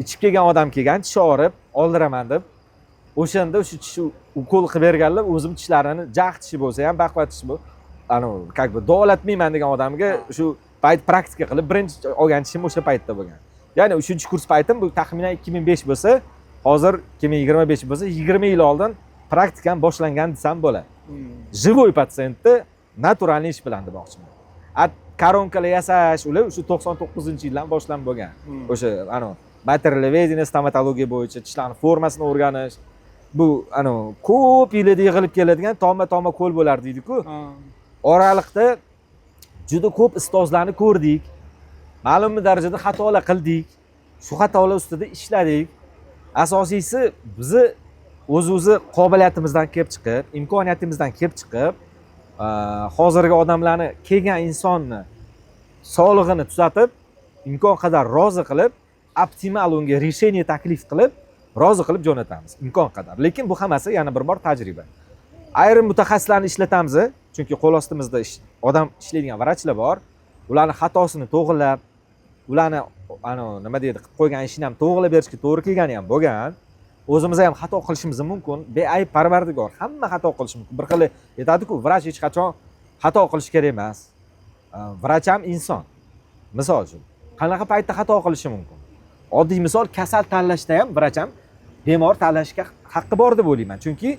Speaker 1: Ichib kelgan odam kelgan, tishi og'rib, oldiraman deb. O'shanda o'sha tishi ukol qilib berganlar. O'zim tishlarini, jag' tishi bo'lsa ham, baquvvat tishi bu, anavi как бы davolatmayman degan odamga shu payt praktika qilib, birinchi olgan tishim o'sha paytda bo'lgan. Ya'ni uchinchi kurs paytim, bu taxminan 2005 bo'lsa, hozir 2025 bo'lsa, 20 yil oldin praktikam boshlangan desam bo'ladi. Живой patsientni натуральный ish bilan demoqchiman. A koronkalar yasash, ular o'sha 99-yildan boshlanib bo'lgan. O'sha anavi материаловедение, stomatologiya bo'yicha tishlarni formasini o'rganish, bu anavi ko'p yillarda yig'ilib keladigan toma toma ko'l bo'lar deydiku. Oraliqda juda ko'p ustozlarni ko'rdik, ma'lum bir darajada xatolar qildik, shu xatolar ustida ishladik. Asosiysi, bizni o'z o'zi qobiliyatimizdan kelib chiqib, imkoniyatimizdan kelib chiqib, hozirgi odamlarni, kelgan insonni sog'lig'ini tuzatib, imkon qadar rozi qilib, optimal unga решение taklif qilib, rozi qilib jo'natamiz imkon qadar. Lekin bu hammasi yana bir bor tajriba. Ayrim mutaxassislarni ishlatamiz, chunki qo'l ostimizda odam ishlaydigan vrachlar bor. Ularni xatosini to'g'irlab, ularni anavi nima deydi, qilib qo'ygan ishini ham to'g'irlab berishga to'g'ri kelgani ham bo'lgan. O'zimiz ham xato qilishimiz mumkin, beayb parvardigor, hamma xato qilishi mumkin. Bir xil aytadiku, vrach hech qachon xato qilishi kerak emas. Vrach ham inson. Misol uchun, qanaqa paytda xato qilishi mumkin? Oddiy misol, kasal tanlashda ham vrach ham bemor tanlashga haqqi bor deb o'ylayman, chunki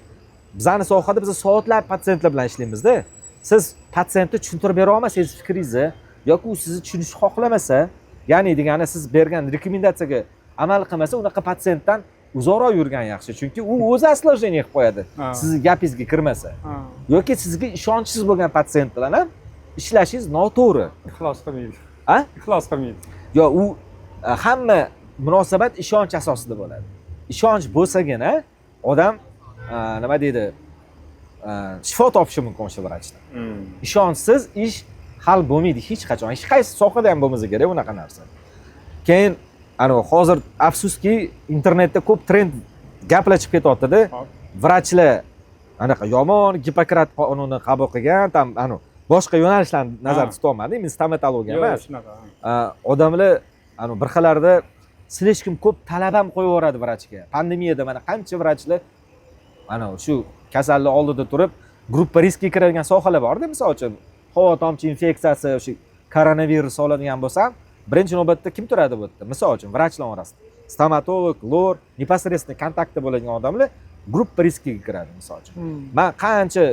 Speaker 1: bizani sohada biz soatlab patsientlar bilan ishlaymizda. Siz patsientga tushuntirib bera olmasangiz fikringizni yoki u sizni tushunishni xohlamasa, ya'ni degani siz bergan rekomendatsiyaga amal qilmasa, unaqa patsientdan uzoqroq yurgan yaxshi, chunki u o'zi осложнение qilib qo'yadi sizni gapingizga kirmasa yoki sizga ishonchsiz bo'lgan patsient bilan ham ishlashingiz noto'g'ri.
Speaker 2: Ixlos qilmaydi.
Speaker 1: A?
Speaker 2: Ixlos qilmaydi.
Speaker 1: Yo, u hamma munosabat ishonch asosida bo'ladi. Ishonch bo'lsagina odam nima deydi, shifo topishi mumkin o'sha vrachdan. Ishonchsiz ish hal bo'lmaydi hech qachon, hech qaysi sohada ham bo'lmasa kerak unaqa narsa. Keyin anavi hozir afsuski internetda ko'p trend gaplar chiqib ketyaptida. Vrachlar anaqa yomon, Gipokrat qonunini qabul qilgan, там anavi boshqa yo'nalishlarni nazarda tutyapmanda, men stomatologiya
Speaker 2: Yo'q,
Speaker 1: emas.
Speaker 2: Shunaqa.
Speaker 1: Odamlar anavi bir xillarda слишком ko'p talab ham qo'yib yuboradi vrachga. Pandemiyada mana qancha vrachlar mana shu kasalni oldida turib, группа риска ga kiradigan sohalar borda, misol uchun, havo tomchi infeksiyasi, o'sha koronavirus oladigan bo'lsam, birinchi navbatda kim turadi bu yerda? Misol uchun, vrachlar orasida stomatolog, lor, непосредственно kontaktda bo'ladigan odamlar группа риска ga kiradi. Misol uchun, man qancha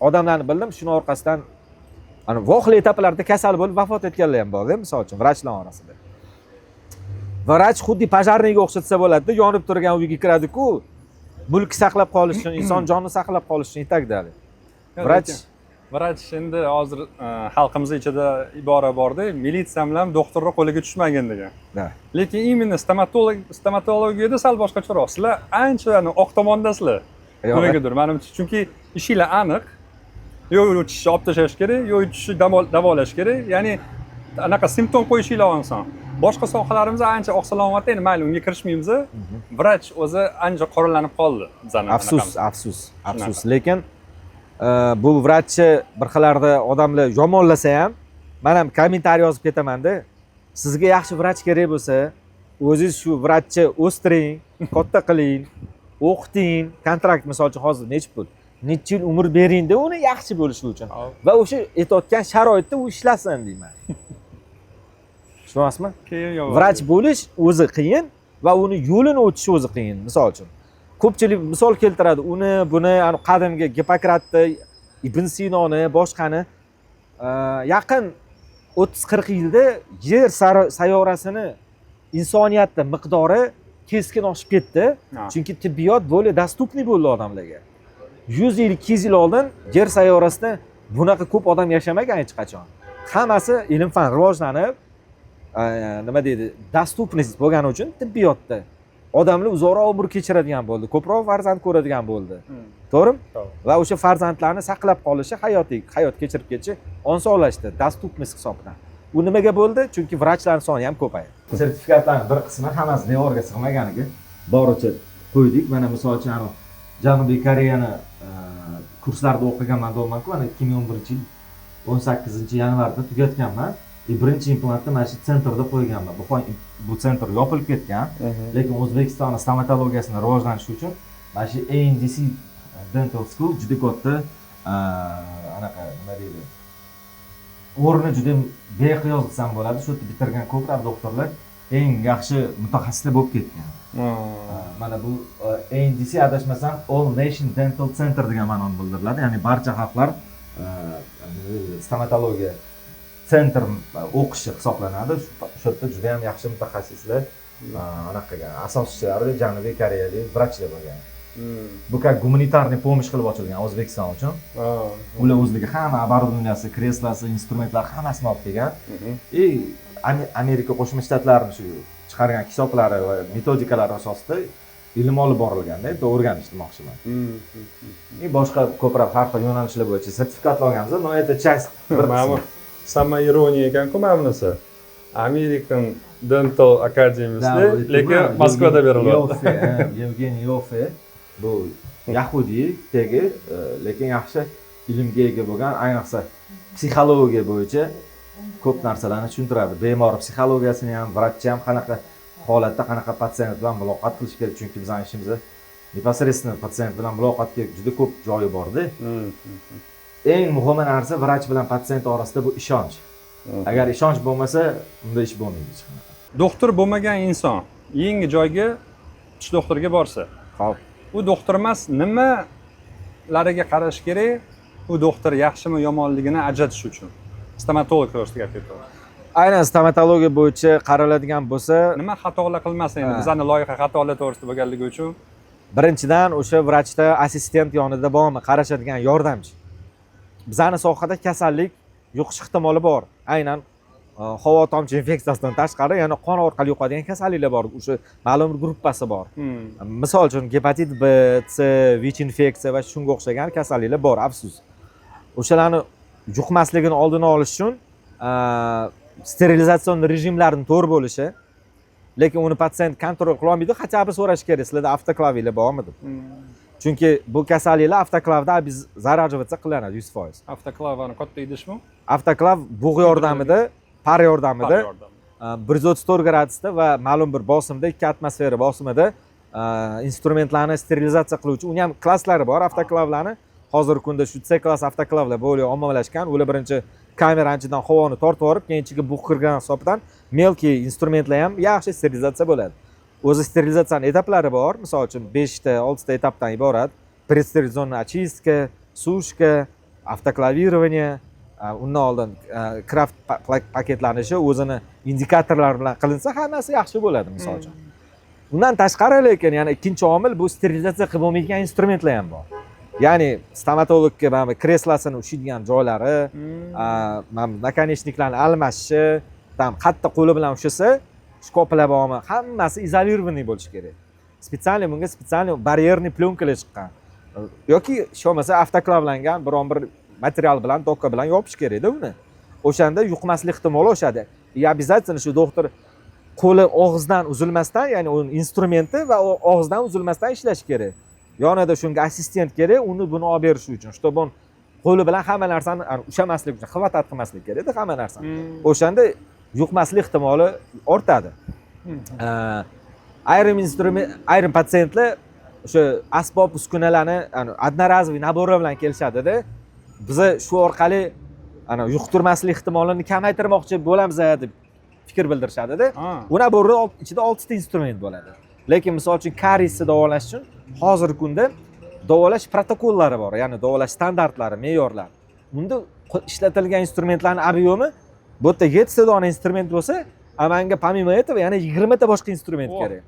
Speaker 1: odamlarni bildim, shuni orqasidan ana voqea etaplarda kasal bo'lib vafot etganlar ham borda, misol uchun, vrachlar orasida. Vrach xuddi пожарный ga o'xshatsa bo'ladida, yonib turgan uyga kiradiku, mulkni saqlab qolish uchun, inson jonini saqlab qolish uchun и так далее. Vrach
Speaker 2: Lekin vrach endi hozir xalqimiz ichida ibora borda, militsiya bilan doktorni qo'liga tushmagin degan. Lekin именно stomatologiyada sal boshqacharoq. Sizlar ancha oq tomondasizlar. Nimagadir manimcha, chunki ishinglar aniq. Yo u tishni olib tashlash kerak, yo tishni davolash kerak. Ya'ni anaqa simptom qo'yishinglar oson. Boshqa sohalarimiz ancha oq salomatda, endi mayli, unga kirishmaymiz. Vrach o'zi ancha qoralanib qoldi bizani
Speaker 1: Afsus,
Speaker 2: anaqamiz.
Speaker 1: Afsus, afsus. Lekin bu vrachni bir xillarda odamlar yomonlasa ham, man ham kommentariy yozib ketamanda: sizga yaxshi vrach kerak bo'lsa, o'zingiz shu vrachni o'stiring, katta qiling, o'qiting, kontrakt, misol uchun, hozir nechi pul, necha yil umr beringda uni yaxshi bo'lishi uchun va o'sha aytayotgan sharoitda u ishlasin deyman. Tushunyapsizmi?
Speaker 2: Keyin yomon.
Speaker 1: Vrach bo'lish o'zi qiyin va uni yo'lini o'tish o'zi qiyin. Misol uchun, ko'pchilik misol keltiradi uni, buni, ani qadimgi Gippokratni, Ibn Sinoni, boshqani. Yaqin 30-40 yilda Yer sayyorasini insoniyatni miqdori keskin oshib ketdi. Chunki tibbiyot более доступный bo'ldi odamlarga. 100 yil, 200 yil oldin Yer sayyorasida bunaqa ko'p odam yashamagan hech qachon. Hammasi ilm fan rivojlanib, nima deydi, доступность bo'lgani uchun tibbiyotda odamlar uzoqroq umr kechiradigan bo'ldi, ko'proq farzand ko'radigan bo'ldi. To'g'rimi?
Speaker 2: To'g'ri.
Speaker 1: Va o'sha farzandlarni saqlab qolishi, hayotiy hayot kechirib ketishi osonlashdi доступность hisobidan. U nimaga bo'ldi? Chunki vrachlarning soni ham ko'paydi. Sertifikatlarning bir qismi, hammasi devorga sig'maganiga boricha qo'ydik. Mana, misol uchun, anavi Janubiy Koreyani kurslarida o'qiganman deyapmanku. Mana, 2011-yil 18-yanvarda tugatganman и birinchi implantni mana shu центр da qo'yganman. Bu центр yopilib ketgan, lekin O'zbekiston stomatologiyasini rivojlanishi uchun mana shu ANDC Dental School juda katta anaqa, nima deydi, o'rni juda beqiyos desam bo'ladi. Shu yerda bitirgan ko'plab doktorlar eng yaxshi mutaxassislar bo'lib ketgan. Mana bu ANDC, adashmasam, All Nation Dental Center degan ma'noni bildiriladi, ya'ni barcha xalqlar nima deydi, stomatologiya центр o'qishi hisoblanadi. Shu yerda juda ham yaxshi mutaxassislar anaqa qilgan, asoschilari Janubiy koreyalik vrachlar bo'lgan. Bu как гуманитарный помощь qilib ochilgan O'zbekiston uchun. Ular o'zligi hamma оборудования si, kreslosi, instrumentlari, hammasini olib kelgan и Amerika Qo'shma Shtatlarini shu chiqargan kitoblari va metodikalari asosida ilm olib borilganda, endi o'rganish demoqchiman. И boshqa ko'proq har xil yo'nalishlar bo'yicha sertifikatlar olganmiz, но это часть, bir
Speaker 2: Mana bu
Speaker 1: qismi.
Speaker 2: Самоирония ekanku mana bunisi. American Dental Academy'sida,
Speaker 1: Да, bu
Speaker 2: lekin
Speaker 1: bu
Speaker 2: Moskvada
Speaker 1: Yevgeniy
Speaker 2: berilyapti.
Speaker 1: Yoffe, ha, Yevgeniy Yoffe, bu yahudiy tegi, lekin yaxshi ilmga ega bo'lgan, ayniqsa psixologiya bo'yicha ko'p narsalarni tushuntiradi. Bemor psixologiyasini ham, vrachni ham, qanaqa holatda qanaqa patsient bilan muloqot qilish kerak, chunki bizani ishimizda непосредственно patsient bilan muloqotga juda ko'p joyi borda. Eng muhimi narsa vrach bilan patsient orasida bu ishonch. Agar ishonch bo'lmasa, unda ish bo'lmaydi hech qanaqa.
Speaker 2: Doktor bo'lmagan inson yangi joyga tish doktoriga borsa, u doktor emas, nimalariga qarash kerak, u doktor yaxshimi yomonligini ajratish uchun? Stomatolog to'g'risida gap ketyapti.
Speaker 1: Aynan stomatologiya bo'yicha qaraladigan bo'lsa,
Speaker 2: Nima xatolar qilmasin endi,
Speaker 1: Ha.
Speaker 2: bizani loyiha xatolar to'g'risida bo'lganligi uchun.
Speaker 1: Birinchidan, o'sha vrachda assistent yonida bormi, qarashadigan yordamchi? Bizani sohada kasallik yuqish ehtimoli bor. Aynan havo tomchi infeksiyasidan tashqari yana qon orqali yuqadigan kasalliklar bor, o'sha ma'lum bir gruppasi bor. Misol uchun, gepatit B, C, ВИЧ infeksiya va shunga o'xshagan kasalliklar bor, afsus. O'shalarni yuqmasligini oldini olish uchun sterilizatsion rejimlarni to'g'ri bo'lishi, lekin uni patsient контроль qilolmaydi, хотя бы so'rash kerak, sizlarda avtoklavinglar bormi deb. Chunki bu kasalliklar avtoklavda обеззараживаться qilinadi 100%.
Speaker 2: Avtoklavani katta idishmi?
Speaker 1: Avtoklav bug' yordamida, пар yordamida,
Speaker 2: Пар yordamida.
Speaker 1: 134 gradusda va ma'lum bir bosimda, 2 atmosfera bosimida instrumentlarni sterilizatsiya qiluvchi. Uni ham klasslari bor avtoklavlarni. Hozirgi kunda shu C klass avtoklavlar более ommalashgan. Ular birinchi kamerani ichidan havoni tortib yuborib, keyin ichiga bug' kirgan hisobidan мелкий instrumentlar ham yaxshi sterilizatsiya bo'ladi. O'zi sterilizatsiyani etaplari bor, misol uchun, beshta, oltita etapdan iborat: предстерилизационная очистка, сушка, автоклавирование, undan oldin kraft paketlanishi o'zini indikatorlar bilan qilinsa, hammasi yaxshi bo'ladi, misol uchun. Undan tashqari, lekin yana ikkinchi omil, bu sterilizatsiya qilib bo'lmaydigan instrumentlar ham bor, ya'ni stomatologga mana bu kreslosini ushlaydigan joylari, mana bu наконечник larni almashishi, там qattiq qo'li bilan ushlasa, shkoplar bormi, hammasi изолированный bo'lishi kerak. Специальный, bunga специальный барьерный пленка lar chiqqan yoki hech bo'lmasa avtoklavlangan biron bir material bilan, doka bilan yopish kerakda uni. O'shanda yuqmaslik ehtimoli oshadi. И обязательно shu doktor qo'li og'izdan uzilmasdan, ya'ni uni instrumenti va og'izdan uzilmasdan ishlashi kerak. Yonida shunga assistent kerak, uni buni olib berishi uchun, чтобы он qo'li bilan hamma narsani ushlamaslik uchun, хватать qilmaslik kerakda hamma narsani. O'shanda yuqmaslik ehtimoli ortadi. Ayrim instrument, ayrim patsientlar o'sha asbob uskunalarni одноразовый набор lar bilan kelishadida, biza shu orqali ana yuqtirmaslik ehtimolini kamaytirmoqchi bo'lamiz deb fikr bildirishadida.
Speaker 2: Ha.
Speaker 1: Bu набор ni ichida oltita instrument bo'ladi, lekin misol uchun kariesni davolash uchun hozirgi kunda davolash protokollari bor, ya'ni davolash standartlari, me'yorlari. Unda ishlatilgan instrumentlarni объем i, bu yerda yettita dona instrument bo'lsa, a manga помимо этого yana 20 ta boshqa instrument kerak.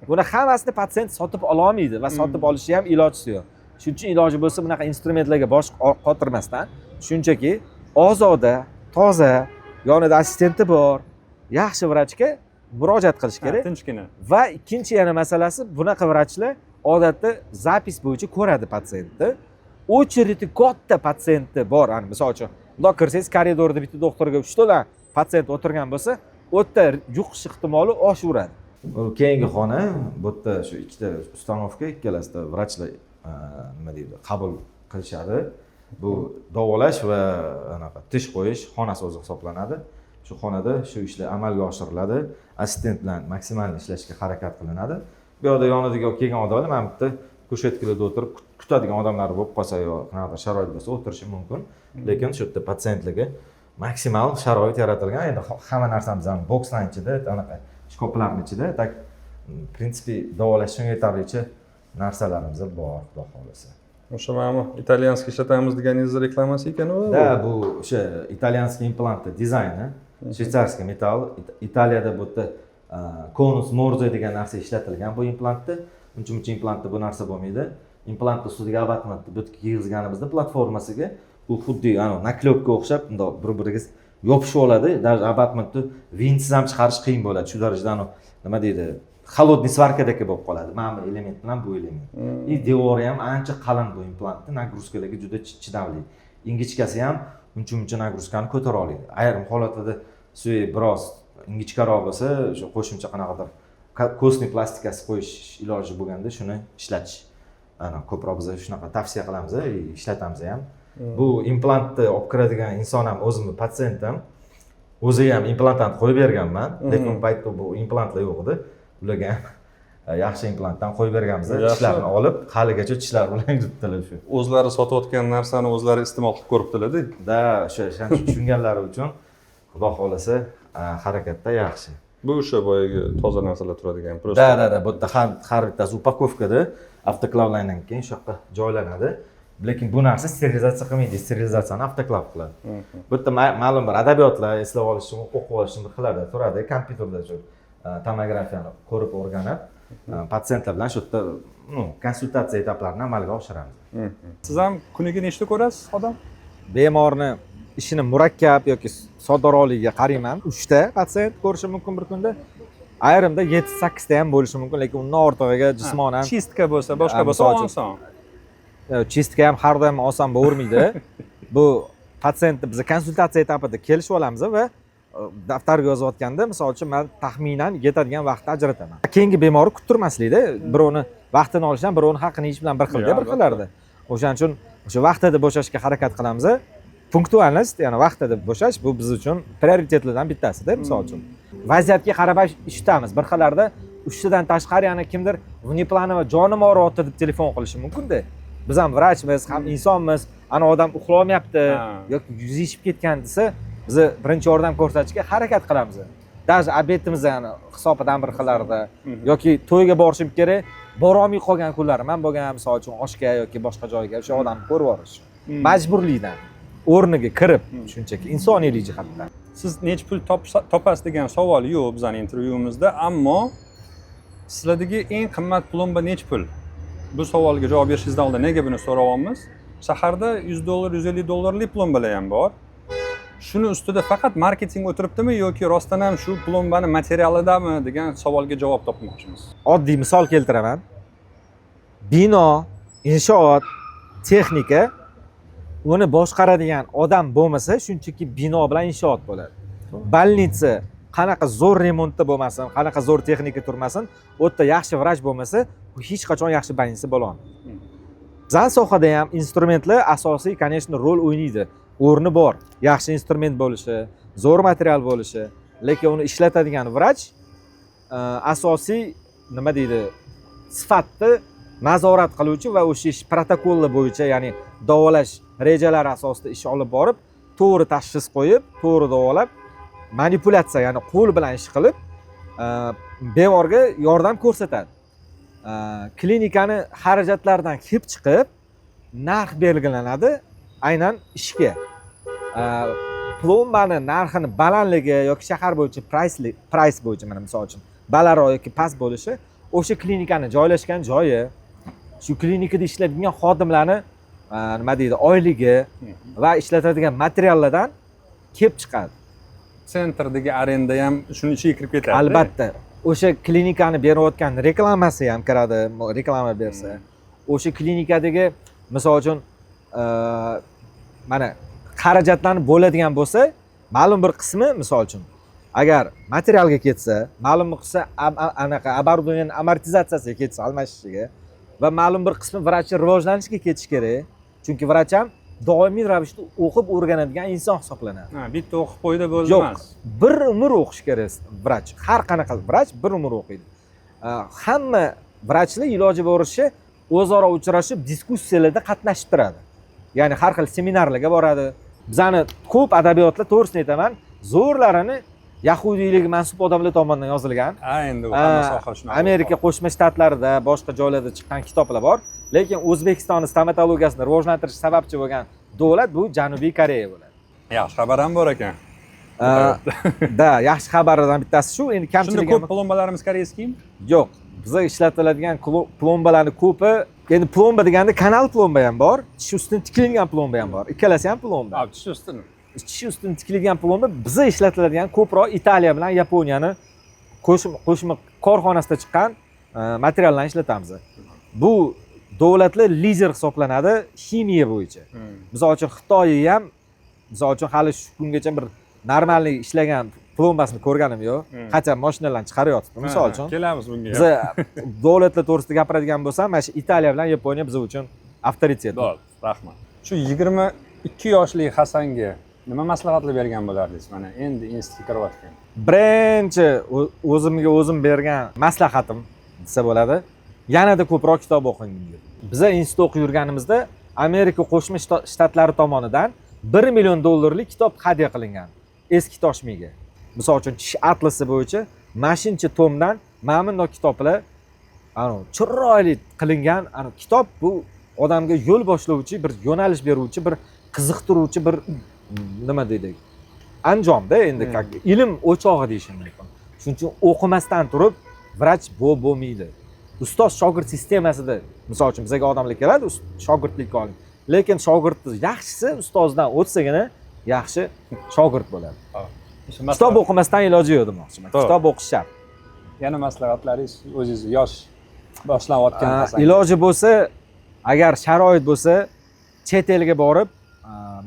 Speaker 1: Buni hammasini patsient sotib ololmaydi va sotib olishi ham ilojisi yo'q. Shuning uchun iloji bo'lsa, bunaqa instrumentlarga bosh qotirmasdan, shunchaki ozoda, toza, yonida assistenti bor yaxshi vrachga murojaat qilish kerak.
Speaker 2: Tinchgina.
Speaker 1: Va ikkinchi yana masalasi, bunaqa vrachlar odatda запись bo'yicha ko'radi patsientni. Очереди katta patsienti bor. Ani misol uchun, bundoq kirsangiz, koridorda bitta doktorga uchtadan patsient o'tirgan bo'lsa, u yerda yuqish ehtimoli oshaveradi. Bu keyingi xona. Bu yerda shu ikkita установка, ikkalasida vrachlar nima deydi, qabul qilishadi. Bu davolash va anaqa tish qo'yish xonasi o'zi hisoblanadi. Shu xonada shu ishlar amalga oshiriladi, assistent bilan maksimal ishlashga harakat qilinadi. Bu yoqda yonidagi kelgan odamlar mana bu yerda кушетка larda o'tirib kutadigan odamlar bo'lib qolsa yo qanaqadir sharoit bo'lsa, o'tirishi mumkin, lekin shu yerda patsientlarga maksimal sharoit yaratilgan. Endi hamma narsamiz ham bokslarni ichida, anaqa shkoplarni ichida. Так, в принципе, davolash uchun yetarlicha narsalarimiz bor, xudo xohlasa.
Speaker 2: O'sha mana bu итальянский ishlatamiz deganingizni reklamasi ekan u.
Speaker 1: Да, bu o'sha итальянский implantni dizayni, швейцарский metall. Italiyada bu yerda конус Морзе degan narsa ishlatilgan bu implantda. Uncha muncha implantda bu narsa bo'lmaydi. Implantni ustiga abatmentni bu yerga kiygizganimizda platformasiga, u xuddi anavi наклёпка ga o'xshab bundoq bir biriga yopishib oladi. Даже abatmentni vintsiz ham chiqarish qiyin bo'ladi, shu darajada anavi, nima deydi, холодный сварка dagi bo'lib qoladi mana bu element bilan bu element. И devori ham ancha qalin bu implantni, нагрузка larga juda chidamli, ingichkasi ham uncha muncha нагрузка ni ko'tara oladi. Ayrim holatlarda suyak biroz ingichkaroq bo'lsa, o'sha qo'shimcha qanaqadir костный plastikasi qo'yish iloji bo'lganda, shuni ishlatish ana ko'proq biz shunaqa tavsiya qilamiz и ishlatamiz ham. Bu implantni olib kiradigan inson ham o'zimni patsientim, o'ziga ham implantani qo'yib berganman, lekin u paytda bu implantlar yo'q edi. Ularga ham yaxshi implantdan qo'yib berganmiz.
Speaker 2: Yaxshi.
Speaker 1: Tishlarini olib, haligacha tishlar bilan yuribdilar shu.
Speaker 2: O'zlari sotayotgan narsani o'zlari iste'mol qilib ko'ribdilar-da.
Speaker 1: Да, o'sha o'shani tushunganlari uchun, xudo xohlasa, harakatda yaxshi.
Speaker 2: Bu o'sha boyagi toza narsalar turadigan просто.
Speaker 1: Да, bu yerda har bittasi упаковка da avtoklavlangandan keyin shu yoqqa joylanadi, lekin bu narsa sterilizatsiya qilmaydi, sterilizatsiyani avtoklav qiladi. Bu yerda ma'lum bir adabiyotlar eslab olish uchun, o'qib olish uchun bir xillarda turadi. Kompyuterda shu tomografiyani ko'rib, o'rganib, patsientlar bilan shu yerda, ну, konsultatsiya etaplarini amalga oshiramiz.
Speaker 2: Siz ham kuniga nechta ko'rasiz odam?
Speaker 1: Bemorni ishini murakkab yoki soddaroqligiga qarayman. Uchta patsient ko'rishim mumkin bir kunda, ayrimda yetti, sakkizta ham bo'lishi mumkin, lekin undan ortig'iga jismonan
Speaker 2: Чистка bo'lsa, boshqa
Speaker 1: Ha,
Speaker 2: bo'lsa
Speaker 1: misol uchun.
Speaker 2: oson.
Speaker 1: Чистка ham har doim oson bo'lavermaydi. Bu patsientni biz konsultatsiya etapida kelishib olamiz va daftarga yozayotganda, misol uchun, man taxminan yetadigan vaqtni ajrataman. Keyingi bemorni kuttirmaslikda, birovni vaqtini olish ham birovni haqqini yeyish bilan bir xilda bir xillarda. O'shaning uchun o'sha vaqtida bo'shashga harakat qilamiz. Пунктуальность, ya'ni vaqtida bo'shash, bu biz uchun prioritetlardan bittasida. Misol uchun, vaziyatga qarab ishitamiz. Bir xillarda uchtadan tashqari yana kimdir внепланово jonim og'riyapti deb telefon qilishi mumkinda. Biz ham vrachmiz, ham insonmiz. Ana odam uxlolmayapti yoki yuzi shishib ketgan desa, biz birinchi yordam ko'rsatishga harakat qilamiz, даже обед imizni hisobidan bir xillarda yoki to'yga borishim kerak, borolmay qolgan kunlarim ham bo'lgan. Misol uchun, oshga yoki boshqa joyga o'sha odamni ko'rib yuborish majburlikdan o'rniga kirib, shunchaki insoniylik jihatdan.
Speaker 2: Siz necha pul topasiz degan savol yo'q bizani intervyumizda, ammo sizlardagi eng qimmat plomba necha pul? Bu savolga javob berishingizdan oldin nega buni so'rayapmiz? Shaharda 100 dollar, 150 dollarlik plombalar ham bor. Shuni ustida faqat marketing o'tiribdimi yoki rostdan ham shu plombani materialidami degan savolga javob topmoqchimiz.
Speaker 1: Oddiy misol keltiraman. Bino, inshoot, texnika, uni boshqaradigan odam bo'lmasa, shunchaki bino bilan inshoot bo'ladi. Больница qanaqa zo'r remontda bo'lmasin, qanaqa zo'r texnika turmasin, u yerda yaxshi vrach bo'lmasa, u hech qachon yaxshi больница bo'la olmaydi. Bizani sohada ham instrumentlar asosiy, конечно, rol o'ynaydi, o'rni bor. Yaxshi instrument bo'lishi, zo'r material bo'lishi, lekin uni ishlatadigan vrach asosiy, nima deydi, sifatni nazorat qiluvchi va o'sha ish protokolli bo'yicha, ya'ni davolash rejalari asosida ish olib borib, to'g'ri tashxis qo'yib, to'g'ri davolab. Manipulyatsiya, ya'ni qo'l bilan ish qilib, bemorga yordam ko'rsatadi. Klinikani xarajatlaridan kelib chiqib narx belgilanadi aynan ishga. Plombani narxini balandligi yoki shahar bo'yicha прайс bo'yicha, mana misol uchun, balandroq yoki past bo'lishi o'sha klinikani joylashgan joyi, shu klinikada ishlaydigan xodimlarni, nima deydi, oyligi va ishlatadigan materiallardan kelib chiqadi.
Speaker 2: Центр dagi arenda ham shuni ichiga kirib ketadi.
Speaker 1: Albatta, o'sha klinikani berayotgan reklamasi ham kiradi, reklama bersa. O'sha klinikadagi, misol uchun, mana xarajatlarni bo'ladigan bo'lsa, ma'lum bir qismi, misol uchun, agar materialga ketsa, ma'lum bir qismi anaqa оборудование amortizatsiyasiga ketsa, almashishiga, va ma'lum bir qismi vrachni rivojlanishiga ketishi kerak, chunki vrach ham doimiy ravishda o'qib o'rganadigan inson hisoblanadi.
Speaker 2: Ha, bitta o'qib qo'ydi, bo'ldi
Speaker 1: Yo'q,
Speaker 2: emas.
Speaker 1: bir umr o'qish kerak vrach. Har qanaqa vrach bir umr o'qiydi. Hamma vrachlar iloji boricha o'zaro uchrashib, diskussiyalarda qatnashib turadi, ya'ni har xil seminarlarga boradi. Bizani ko'p adabiyotlar, to'g'risini aytaman, zo'rlarini yahudiylikka mansub odamlar tomonidan yozilgan.
Speaker 2: Ha, endi u hamma soha shunaqa.
Speaker 1: Amerika Qo'shma Shtatlarida, boshqa joylarda chiqqan kitoblar bor, lekin O'zbekistonni stomatologiyasini rivojlantirish sababchi bo'lgan davlat bu Janubiy Koreya bo'ladi.
Speaker 2: Yaxshi xabar ham bor ekan.
Speaker 1: Да, yaxshi xabarlardan bittasi shu. Endi
Speaker 2: Shunda
Speaker 1: kamchilik
Speaker 2: ko'p plombalarimiz корейский mi?
Speaker 1: Yo'q, biza ishlatiladigan plombalarni ko'pi, endi plomba deganda kanal plomba ham bor, tish ustini tiklangan plomba ham bor, ikkalasi ham plomba.
Speaker 2: Ha, tish ustini.
Speaker 1: Tish ustini tikilgan plomba biza ishlatiladigan ko'proq Italiya bilan Yaponiyani qo'shma korxonasida chiqqan materiallarni ishlatamiz. Bu davlatlar lider hisoblanadi ximiya bo'yicha. Misol uchun, Xitoy ham, misol uchun, hali shu kungacha bir нормальный ishlagan plombasini ko'rganim yo'q, хотя moshinalarni chiqaryapti, misol uchun.
Speaker 2: Kelamiz bunga.
Speaker 1: Biza davlatlar to'g'risida gapiradigan bo'lsam, mana shu Italiya bilan Yaponiya biz uchun avtoritet.
Speaker 2: Bo'ldi, rahmat. Shu 22 yoshli Hasanga nima maslahatlar bergan bo'lardingiz? Mana endi institutga kirayotgan.
Speaker 1: Birinchi o'zimga o'zim bergan maslahatim desa bo'ladi, yanada ko'proq kitob o'qing deb. Biza institutda o'qib yurganimizda Amerika Qo'shma Shtatlari tomonidan 1 million dollarlik kitob hadya qilingan eski Toshmiga. Misol uchun, tish atlasi bo'yicha mana shuncha tomdan mana bundoq kitoblar, anavi chiroyli qilingan. Anavi kitob bu odamga yo'l boshlovchi, bir yo'nalish beruvchi, bir qiziqtiruvchi, bir, nima deydi, anjomda endi, как ilm o'chog'i deyishim mumkin. Shuning uchun o'qimasdan turib vrach bo'lib bo'lmaydi. Ustoz shogird sistemasida, misol uchun, bizga odamlar keladi, shogirdlikka oling, lekin shogirdni yaxshisi ustozdan o'tsagina yaxshi shogird bo'ladi.
Speaker 2: O'sha
Speaker 1: Kitob o'qimasdan iloji yo'q demoqchiman.
Speaker 2: To'g'ri.
Speaker 1: Kitob o'qish shart.
Speaker 2: Yana maslahatlaringiz o'zingiz yosh boshlanayotgan Hasanga.
Speaker 1: Iloji bo'lsa, agar sharoit bo'lsa, chet elga borib,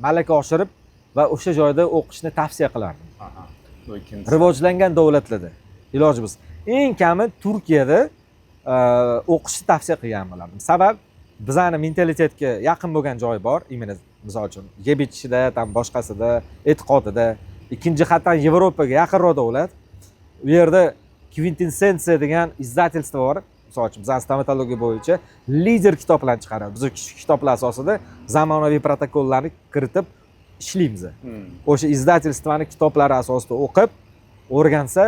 Speaker 1: malaka oshirib va o'sha joyda o'qishni tavsiya qilardim.
Speaker 2: Aha, bu ikkinchisi.
Speaker 1: Rivojlangan davlatlarda iloji bo'lsa, eng kami Turkiyada o'qishni tavsiya qilgan bo'lardim. Sabab, bizani mentalitetga yaqin bo'lgan joyi bor, именно, misol uchun, yeb ichishida там, boshqasida, e'tiqodida. Ikkinchi jihatdan, Yevropaga yaqinroq davlat. U yerda Kvintessensiya degan издательство bor, misol uchun, bizani stomatologiya bo'yicha lider kitoblarni chiqaradi. Biz shu kitoblar asosida zamonaviy protokollarni kiritib ishlaymiz. O'sha издательство ni kitoblari asosida o'qib o'rgansa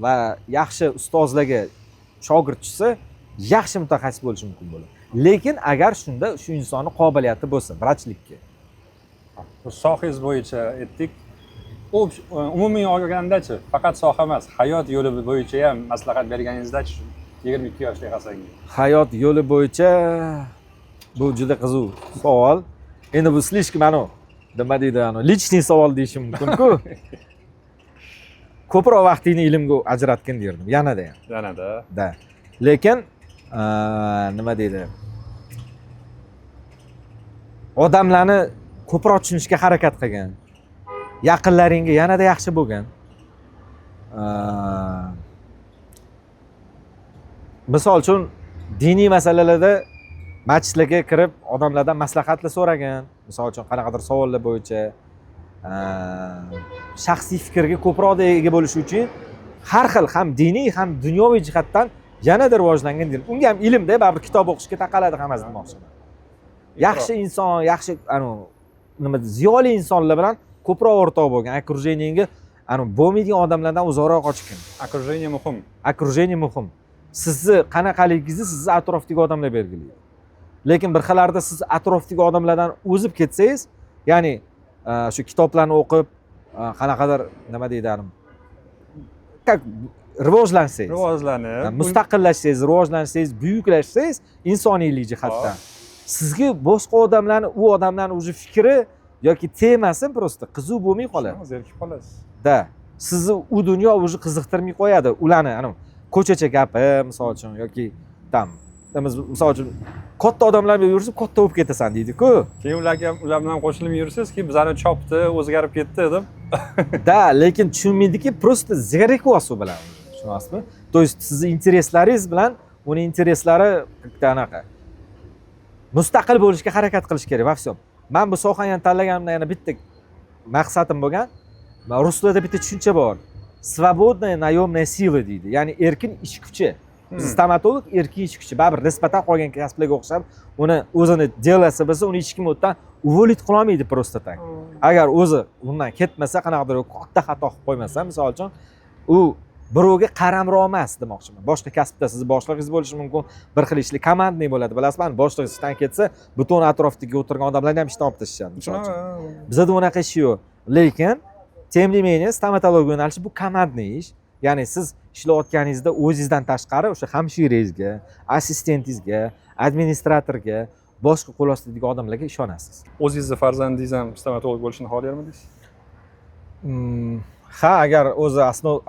Speaker 1: va yaxshi ustozlarga shogird tushsa, yaxshi mutaxassis bo'lishi mumkin bo'ladi, lekin agar shunda shu insonni qobiliyati bo'lsa vrachlikka.
Speaker 2: Bu sohangiz bo'yicha aytdik. Umumiy olgandachi, faqat soha emas, hayot yo'li bo'yicha ham maslahat berganingizdachi shu 22 yoshli Hasanga.
Speaker 1: Hayot yo'li bo'yicha bu juda qiziq savol. Endi bu слишком, anavi, nima deydi, anavi личный savol deyishim mumkinku. Ko'proq vaqtingni ilmga ajratgin derdim yanada ham.
Speaker 2: Yanada.
Speaker 1: Да, lekin nima deydi, odamlarni ko'proq tushunishga harakat qilgin, yaqinlaringga yanada yaxshi bo'lgin. Misol uchun, diniy masalalarda masjidlarga kirib, odamlardan maslahatlar so'ragin, misol uchun, qanaqadir savollar bo'yicha. Shaxsiy fikrga ko'proq ega bo'lish uchun har xil, ham diniy, ham dunyoviy jihatdan yanada rivojlangan deydi. Unga ham ilmda baribir kitob o'qishga taqaladi hammasi demoqchiman. Yaxshi inson, yaxshi, anavi, nima deydi, ziyoli insonlar bilan ko'proq o'rtoq bo'lgan, окружение ngga. Ani bo'lmaydigan odamlardan uzoqroq qochgin.
Speaker 2: Окружение muhim.
Speaker 1: Окружение muhim. Sizni qanaqaligingizni sizni atrofdagi odamlar belgilaydi. Lekin bir xillarda siz atrofdagi odamlardan o'zib ketsangiz, ya'ni shu kitoblarni o'qib, qanaqadir, nima deydi, как rivojlansangiz,
Speaker 2: rivojlanib,
Speaker 1: mustaqillashsangiz, rivojlansangiz, buyuklashsangiz insoniylik jihatdan, sizga boshqa odamlarni, u odamlarni уже fikri yoki temasi просто qiziq bo'lmay qoladi.
Speaker 2: Zerikib qolasiz.
Speaker 1: Да, sizni u dunyo уже qiziqtirmay qo'yadi. Ularni anavi ko'chacha gapi, misol uchun, yoki там, misol uchun, katta odamlar bilan yursa, katta bo'lib ketasan, deydiku.
Speaker 2: Keyin ularga, ular bilan qo'shilib yursangiz, keyin bizani chopdi, o'zgarib ketdi deb.
Speaker 1: Да, lekin tushunmaydiki, просто zerikyapsiz u bilan, tushunyapsizmi? То есть sizni интерес laringiz bilan uni интерес lari bitta anaqa. Mustaqil bo'lishga harakat qilish kerak во всем. Man bu sohani ham tanlaganimda yana bitta maqsadim bo'lgan. Ruslarda bitta tushuncha bor, свободная наемная сила deydi, ya'ni erkin ish kuchi. Biz stomatolog erkin ish kuchi baribir, nisbatan qolgan kasblarga o'xshab uni o'zini дело si bo'lsa, uni hech kim u yerdan уволить qilolmaydi просто так. Agar o'zi undan ketmasa, qanaqadir katta xato qilib qo'ymasa, misol uchun, u birovga qaramroq emas demoqchiman. Boshqa kasbda sizni boshlig'ingiz bo'lishi mumkin, bir xil ishli, командный bo'ladi, bilasizmi? Boshlig'ingiz ishdan ketsa, butun atrofdagi o'tirgan odamlarni ham ishdan olib tashlashadi, misol uchun. Bizada unaqa ish yo'q, lekin тем не менее stomatologiya yo'nalishi bu командный ish, ya'ni siz ishlayotganingizda o'zingizdan tashqari o'sha hamshirangizga, assistentingizga, administratorga, boshqa qo'l ostidagi odamlarga ishonasiz.
Speaker 2: O'zingizni farzandingiz ham stomatolog bo'lishini xohlarmidingiz?
Speaker 1: Ha, agar o'zi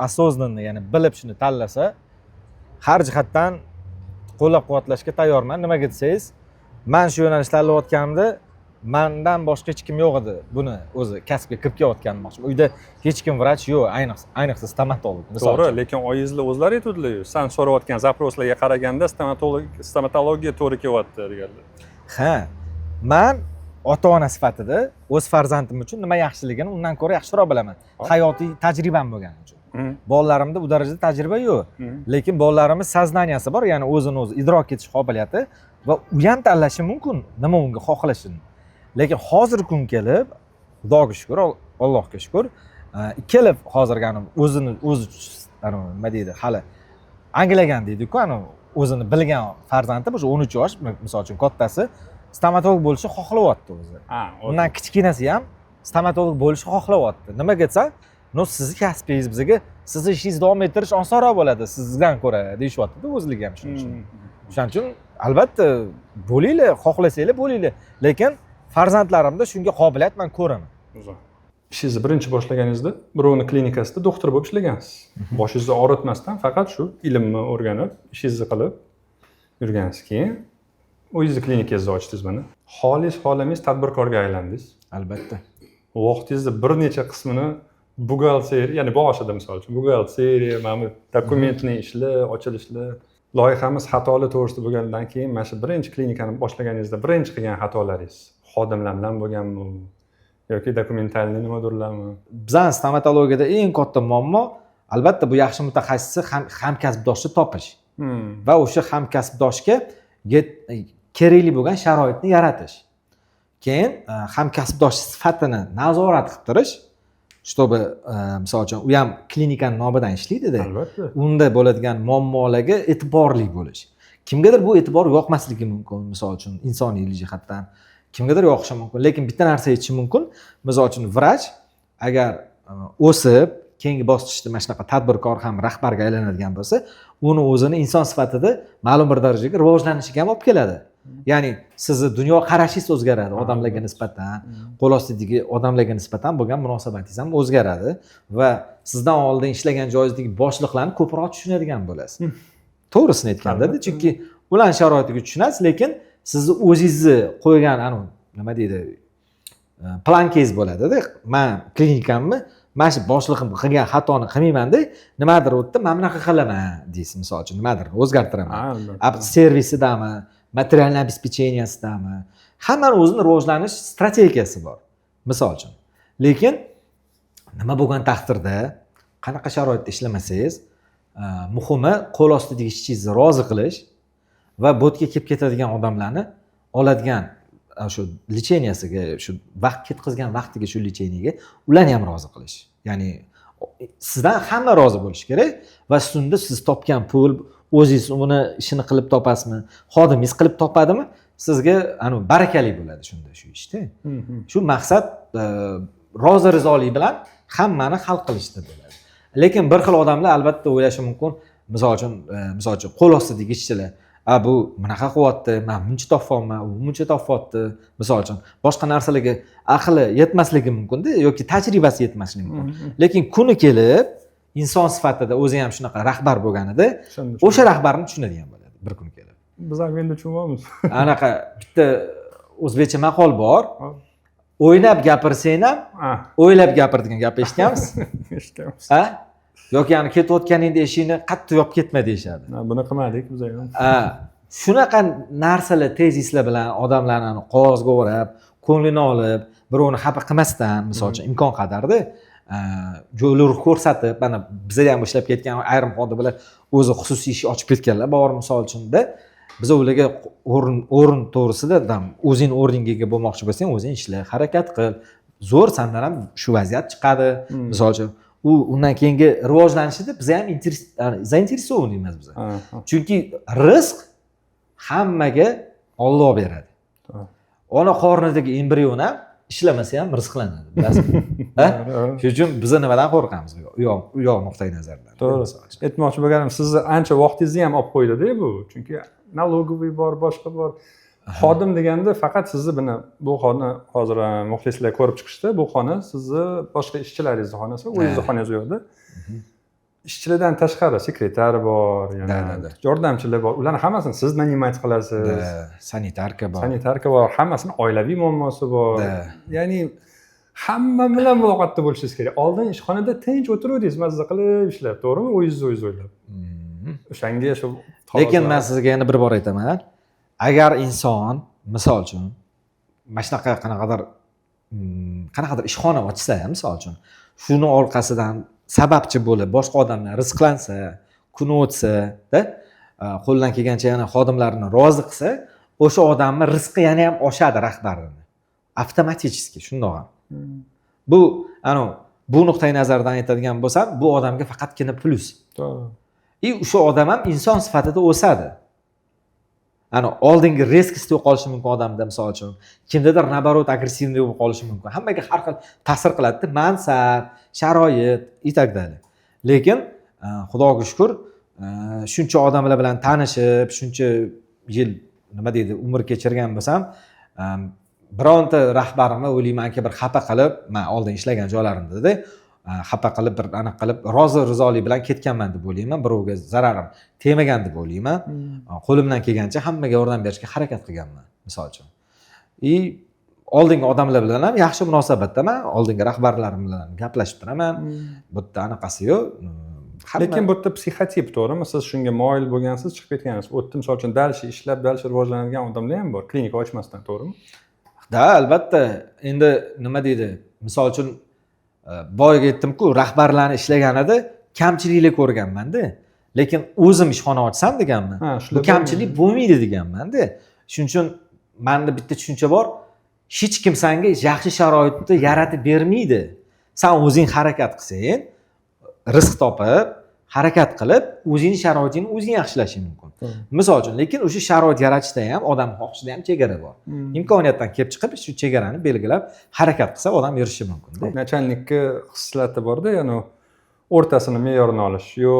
Speaker 1: осознанно, ya'ni bilib shuni tanlasa, har jihatdan qo'llab quvvatlashga tayyorman. Nimaga desangiz, man shu yo'nalishni tanlayotganimda mandan boshqa hech kim yo'q edi buni o'zi kasbga kirib kelayotgan demoqchiman. Uyda hech kim vrach yo'q, ayniqsa stomatolog, misol
Speaker 2: To'g'ri,
Speaker 1: uchun.
Speaker 2: lekin oyingizlar o'zlari aytuvdilar, san so'rayotgan запрос larga qaraganda stomatolog, stomatologiya to'g'ri kelyapti deganlar.
Speaker 1: Ha, man ota ona sifatida o'z farzandim uchun nima yaxshiligini undan ko'ra yaxshiroq bilaman, hayotiy tajribam bo'lgani uchun. Bolalarimda u darajada tajriba yo'q, lekin bolalarimiz сознания si bor, ya'ni o'zini o'zi idrok etish qobiliyati va u ham tanlashi mumkin nima unga xohlashini. Lekin hozirgi kun kelib, Xudoga shukur, Allohga shukur, ikkala hozirgi anavi o'zini o'zi anavi, nima deydi, hali anglagan deydiku, anavi o'zini bilgan farzandim o'sha 13 yosh, misol uchun, kattasi stomatolog bo'lishni xohlayapti o'zi. Undan kichkinasi ham stomatolog bo'lishni xohlayapti. Nimaga desa, но sizni kasbingiz, bizga sizni ishingizni davom ettirish osonroq bo'ladi sizdan ko'ra, deyishyaptida o'zligi ham shuning uchun. O'shaning uchun albatta bo'linglar, xohlasanglar bo'linglar, lekin farzandlarimda shunga qobiliyat man ko'raman.
Speaker 2: Zo'r. Ishingizni birinchi boshlaganingizda birovni klinikasida doktor bo'lib ishlagansiz. Boshingizni og'ritmasdan faqat shu ilmni o'rganib, ishingizni qilib yurgansiz. Keyin o'zingizni klinikangizni ochdingiz mana. Xohlaysiz, xohlamaysiz tadbirkorga aylandingiz.
Speaker 1: Albatta.
Speaker 2: Vaqtingizni bir necha qismini buxgalteriya, ya'ni boshida, misol uchun, buxgalteriya, mana bu документный ishlar, ochilishlar. Loyihamiz xatolar to'g'risida bo'lgandan keyin, mana shu birinchi klinikani boshlaganingizda birinchi qilgan xatolaringiz xodimlar bilan bo'lganmi yoki документальный nimadirlarmi?
Speaker 1: Bizani stomatologiyada eng katta muammo, albatta, bu yaxshi mutaxassisni, hamkasbdoshni topish va o'sha hamkasbdoshga kerakli bo'lgan sharoitni yaratish, keyin hamkasbdosh sifatini nazorat qilib turish, чтобы misol uchun, u ham klinikani nomidan ishlaydida, unda bo'ladigan muammolarga e'tiborli bo'lish. Kimgadir bu e'tibor yoqmasligi mumkin, misol uchun, insoniylik jihatdan kimgadir yoqishi mumkin, lekin bitta narsa aytishim mumkin: misol uchun, vrach agar o'sib, keyingi bosqichda mana shunaqa tadbirkor ham rahbarga aylanadigan bo'lsa, uni o'zini inson sifatida ma'lum bir darajaga rivojlanishiga ham olib keladi. Ya'ni sizni dunyoqarashingiz o'zgaradi, odamlarga nisbatan, qo'l ostidagi odamlarga nisbatan bo'lgan munosabatingiz ham o'zgaradi va sizdan oldin ishlagan joyingizdagi boshliqlarni ko'proq tushunadigan bo'lasiz, to'g'risini aytganda. Chunki ularni sharoitiga tushunasiz, lekin sizni o'zingizni qo'ygan anavi, nima deydi, планка ngiz bo'ladida. Man klinikamni, mana shu boshlig'im qilgan xatoni qilmaymanda, nimadir u yerda mana bunaqa qilaman deysiz, misol uchun, nimadir o'zgartiraman. Servisidami, материальный обеспечения sidami, hammani o'zini rivojlanish strategiyasi bor, misol uchun. Lekin nima bo'lgan taqdirda, qanaqa sharoitda ishlamasangiz, muhimi qo'l ostidagi ishchingizni rozi qilish va bu yerga kelib ketadigan odamlarni oladigan shu лечения siga, shu vaqt ketkazgan vaqtiga, shu лечение ga ularni ham rozi qilish, ya'ni Sizdan hamma rozi bo'lishi kerak va shunda siz topgan pul, o'zingiz uni ishini qilib topasizmi, xodimingiz qilib topadimi, sizga anavi barakali bo'ladi shunda shu ishda. Shu maqsad rozi rizolik bilan hammani hal qilishda bo'ladi. Lekin bir xil odamlar albatta o'ylashi mumkin, misol uchun qo'l ostidagi ishchilar: "A, bu bunaqa qilyapti, man buncha topyapman, u buncha topyapti", misol uchun, boshqa narsalarga aqli yetmasligi mumkinda yoki tajribasi yetmasligi mumkin. Lekin kuni kelib inson sifatida o'zi ham shunaqa rahbar bo'lganida
Speaker 2: Tushundim.
Speaker 1: o'sha rahbarni tushunadigan bo'ladi bir kun kelib.
Speaker 2: Biz ham endi tushunyapmiz.
Speaker 1: Anaqa bitta o'zbekcha maqol bor: "O'ynab gapirsang ham, o'ylab gapir", degan gap eshitganmiz?
Speaker 2: Eshitganmiz.
Speaker 1: Ha, yoki yani ketayotganingda eshikni qattiq yopib ketma, deyishadi.
Speaker 2: Ha, buni qilmadik biz ham.
Speaker 1: Ha, shunaqa narsalar tezislar bilan odamlarni qog'ozga o'rab, ko'nglini olib, birovni xafa qilmasdan, misol uchun, imkon qadarda yo'l ko'rsatib. Mana bizada ham ishlab ketgan ayrim xodimlar o'zi xususiy ish ochib ketganlar bor, misol uchunda. Biz ularga o'rin to'g'risida там o'zing o'rningga ega bo'lmoqchi bo'lsang, o'zing ishla, harakat qil, zo'r, sandan ham shu vaziyat chiqadi. Misol uchun, u undan keyingi rivojlanishida biza ham заинтересованный emas biza, chunki rizq hammaga Olloh beradi. Ona qornidagi embrion ham ishlamasa ham rizqlanadi, bilasizmi? Ha? Shuning uchun biza nimadan qo'rqamiz u yoq nuqtai nazardan?
Speaker 2: To'g'ri.
Speaker 1: Misol uchun.
Speaker 2: Aytmoqchi bo'lganim, sizni ancha vaqtingizni ham olib qo'ydida bu, chunki налоговый bor, boshqa bor. Xodim deganda faqat sizni buni, bu xona hozir muxlislar ko'rib chiqishdi, bu xona sizni boshqa ishchilaringizni xonasi, o'zingizni xonangiz u yoqda. Ishchilardan tashqari sekretar bor yana,
Speaker 1: Да, да, да.
Speaker 2: yordamchilar bor, ularni hammasini siz нанимать qilasiz.
Speaker 1: Да, санитарка bor.
Speaker 2: Санитарка bor, hammasini oilaviy muammosi bor. Ya'ni hamma bilan muloqotda bo'lishingiz kerak. Oldin ishxonada tinch o'tiruvdingiz, mazza qilib ishlab, to'g'rimi, o'zingizni o'zingiz o'ylab. O'shanga shu
Speaker 1: Lekin man sizga yana bir bor aytaman, agar inson, misol uchun, mana shunaqa qanaqadir ishxona ochsa, misol uchun, shuni orqasidan sababchi bo'lib boshqa odamlar rizqlansa, kuni o'tsa-da, qo'ldan kelgancha yana xodimlarini rozi qilsa, o'sha odamni rizqi yana ham oshadi rahbarini, avtomatически shundoq ham. Bu anavi, bu nuqtai nazardan aytadigan bo'lsam, bu odamga faqatgina plyus. И o'sha odam ham inson sifatida o'sadi. Ana oldingi резкость yo'qolishi mumkin odamda, misol uchun, kimdadir наоборот агрессивный bo'lib qolishi mumkin. Hammaga har xil ta'sir qiladida mansab, sharoit и так далее. Lekin xudoga shukur, shuncha odamlar bilan tanishib, shuncha yil, nima deydi, umr kechirgan bo'lsam, bironta rahbarimni o'ylaymanki bir xafa qilib, man oldin ishlagan joylarimda xafa qilib, bir anaqa qilib, rozi rizolik bilan ketganman deb o'ylayman. Birovga zararim tegmagan deb o'ylayman. Qo'limdan kelgancha hammaga yordam berishga harakat qilganman, misol uchun. И oldingi odamlar bilan ham yaxshi munosabatdaman, oldingi rahbarlarim bilan ham gaplashib turaman. Bu yerda anaqasi yo'q.
Speaker 2: Lekin bu yerda psixotip, to'g'rimi, siz shunga moyil bo'lgansiz, chiqib ketgansiz. U yerda, misol uchun, дальше ishlab, дальше rivojlanadigan odamlar ham bor klinika ochmasdan, to'g'rimi?
Speaker 1: Да, albatta. Endi, nima deydi, misol uchun, boyagi aytdimku, rahbarlarni ishlaganida kamchiliklar ko'rganmanda, lekin o'zim ishxona ochsam deganman,
Speaker 2: Ha,
Speaker 1: bu
Speaker 2: shular.
Speaker 1: kamchilik bo'lmaydi deganmanda. Shuning uchun manda bitta tushuncha bor: hech kim sanga yaxshi sharoitni yaratib bermaydi, san o'zing harakat qilsang, rizq topib, harakat qilib, o'zingni sharoitingni o'zing yaxshilashing mumkin, misol uchun. Lekin o'sha sharoit yaratishda ham odam xohishida ham chegara bor. Imkoniyatdan kelib chiqib, shu chegarani belgilab harakat qilsa, odam erishishi mumkinda.
Speaker 2: Начальник ni xislati borda, ya'ni o'rtasini, me'yorini olish: yo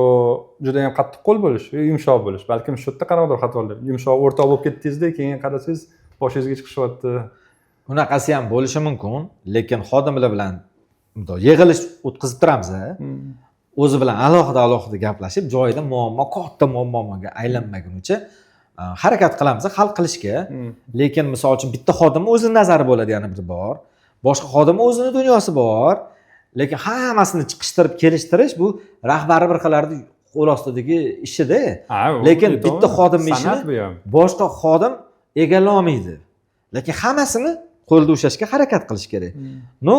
Speaker 2: judayam qattiq qo'l bo'lish, yo yumshoq bo'lish. Balkim shu yerda qanaqadir xatolar, yumshoq o'rtoq bo'lib ketdingizda, keyin qarasangiz, boshingizga chiqishyapti.
Speaker 1: Unaqasi ham bo'lishi mumkin, lekin xodimlar bilan bundoq yig'ilish o'tkazib turamiz, a? O'zi bilan alohida alohida gaplashib, joyida muammo katta muammoga aylanmagunicha harakat qilamiz hal qilishga. Lekin, misol uchun, bitta xodim o'zini nazari bo'ladi, yana bir bor boshqa xodim o'zini dunyosi bor, lekin hammasini chiqishtirib kelishtirish bu rahbari bir xillarda qo'l ostidagi ishida.
Speaker 2: Ha, u
Speaker 1: Lekin
Speaker 2: aytaman,
Speaker 1: bitta xodimni
Speaker 2: san'at
Speaker 1: ishini
Speaker 2: bu ham.
Speaker 1: boshqa xodim egallolmaydi, lekin hammasini qo'lda ushlashga harakat qilish kerak. Ну,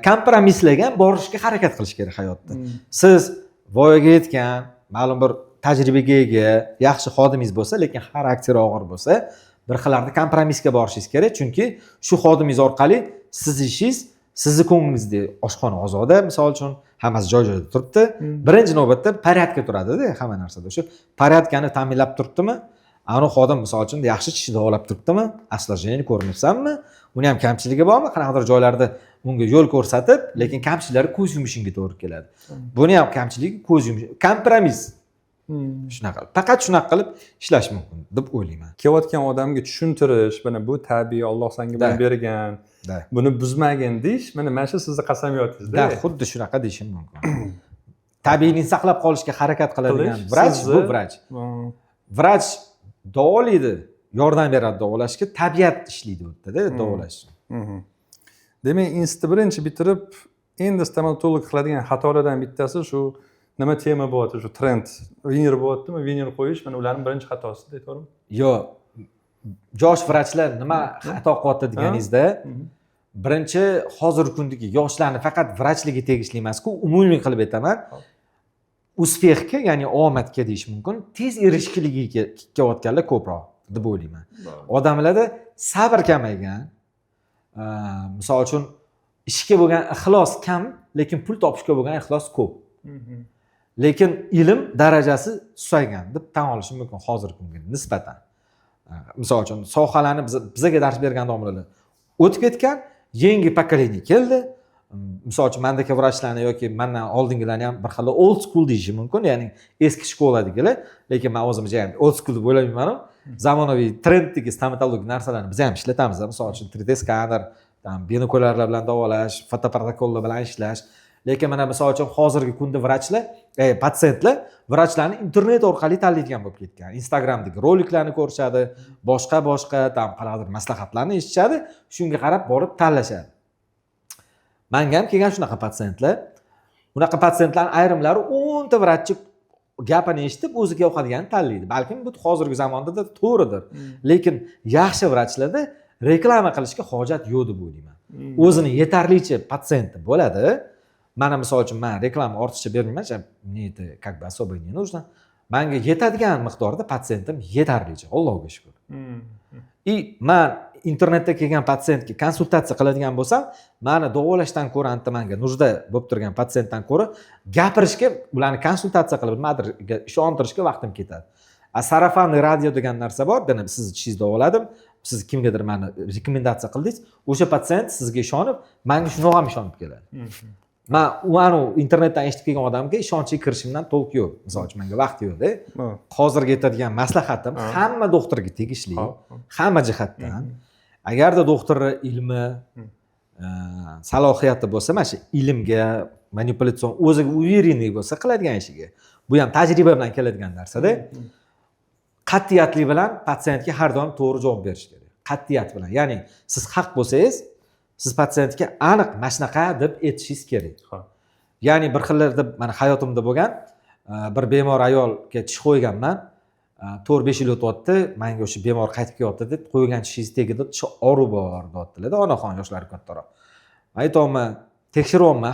Speaker 1: kompromisslarga ham borishga harakat qilish kerak hayotda. Siz voyaga yetgan, ma'lum bir tajribaga ega yaxshi xodimingiz bo'lsa, lekin xarakteri og'ir bo'lsa, bir xillarda kompromissga borishingiz kerak, chunki shu xodimingiz orqali sizni ishingiz, sizni ko'nglingizda oshxona ozoda, misol uchun. Hammasi joy joyida turibdi. Birinchi navbatda порядка turadida hamma narsada. O'sha порядка ni ta'minlab turibdimi anavi xodim, misol uchun, yaxshi tish davolab turibdimi, осложнение ko'rmayapsanmi, uni ham kamchiligi bormi, qanaqadir joylarda unga yo'l ko'rsatib, lekin kamchiliklari ko'z yumishingga to'g'ri keladi. Buni ham kamchiligi ko'z yumish, kompromiss. Shunaqa, faqat shunaqa qilib ishlash mumkin deb o'ylayman.
Speaker 2: Kelayotgan odamga tushuntirish, mana bu tabiiy, Olloh senga buni bergan, buni buzmagin deyish, mana shu sizni qasamyotingizda.
Speaker 1: Да, xuddi shunaqa deyishim mumkin. Tabiiylikni saqlab qolishga harakat qiladigan
Speaker 2: qilish
Speaker 1: vrach bu vrach. Vrach davolaydi, yordam beradi davolashga, tabiat ishlaydi u yerdada davolash.
Speaker 2: Demak, institutni birinchi bitirib, endi stomatolog qiladigan xatolardan bittasi shu nima tema bo'lyapti, shu trend, vener bo'lyaptimi, vener qo'yish, mana ularni birinchi xatosi, to'g'rimi?
Speaker 1: Yo'q, yosh vrachlar nima xato qilyapti deganingizda, birinchi hozirgi kundagi yoshlarni faqat vrachlikka tegishli emasku, umumiy qilib aytaman, успех ga, ya'ni omadga deyish mumkin, tez erishishligiga kelayotganlar ko'proq deb o'ylayman. Odamlarda sabr kamaygan, misol uchun, ishga bo'lgan ixlos kam, lekin pul topishga bo'lgan ixlos ko'p, lekin ilm darajasi susaygan deb tan olishim mumkin hozirgi kunga nisbatan. Misol uchun, sohalarni bizaga dars bergan domlalar o'tib ketgan, yangi поколение keldi. Misol uchun, mandagi vrachlarni yoki mandan oldingilarni ham bir xil old school deyishi mumkin, ya'ni eski школа dagilar, lekin man o'zim ham old school deb o'ylamayman. Zamonaviy trenddagi stomatologik narsalarni biz ham ishlatamiz, misol uchun, 3D skaner, там, binokulyarlar bilan davolash, fotoprotokollar bilan ishlash. Lekin mana, misol uchun, hozirgi kunda vrachlar, patsientlar vrachlarni internet orqali tanlaydigan bo'lib ketgan. Instagramdagi roliklarni ko'rishadi, boshqa boshqa там qanaqadir maslahatlarni eshitishadi, shunga qarab borib tanlashadi. Manga ham kelgan shunaqa patsientlar. Unaqa patsientlarni ayrimlari 10 ta vrachni gapini eshitib, o'ziga yoqadiganini tanlaydi. Balkim bu hozirgi zamonda to'g'ridir, lekin yaxshi vrachlarda reklama qilishga hojat yo'q deb o'ylayman. O'zini yetarlicha patsienti bo'ladi. Mana, misol uchun, man reklama ortiqcha bermayman, мне это как бы особо не нужно. Manga yetadigan miqdorda patsientim yetarlicha, Allohga shukur. И man internetda kelgan patsientga konsultatsiya qiladigan bo'lsam, mani davolashdan ko'ra, anta manga нужда bo'lib turgan patsientdan ko'ra gapirishga, ularni konsultatsiya qilib, nimadirga ishontirishga vaqtim ketadi. А сарафанный радио degan narsa bor. Demak, sizni tishingizni davoladim, siz kimgadir mani rekomendatsiya qildingiz, o'sha patsient sizga ishonib, manga shundoq ham ishonib keladi. Man u anavi internetdan eshitib kelgan odamga ishonchga kirishimdan толк yo'q, misol uchun, manga vaqt yo'qda. Hozirgi aytadigan maslahatim hamma doktorga tegishli, hamma jihatdan, agarda doktorni ilmi, salohiyati bo'lsa, mana shu ilmga, manipulятsion, o'ziga уверенный bo'lsa qiladigan ishiga, bu ham tajriba bilan keladigan narsada, qat'iyatli bilan patsientga har doim to'g'ri javob berish kerak, qat'iyat bilan. Ya'ni siz haq bo'lsangiz, siz patsientga aniq mana shunaqa deb aytishingiz kerak. Ya'ni bir xillarda mana hayotimda bo'lgan, bir bemor ayolga tish qo'yganman, 4-5 yil o'tyapti, manga o'sha bemor qaytib kelyapti deb, qo'ygan tishingiz tagida tish og'riq bor deyaptilarda. Onaxon, yoshlari kattaroq. Man aytyapman, tekshiryapman,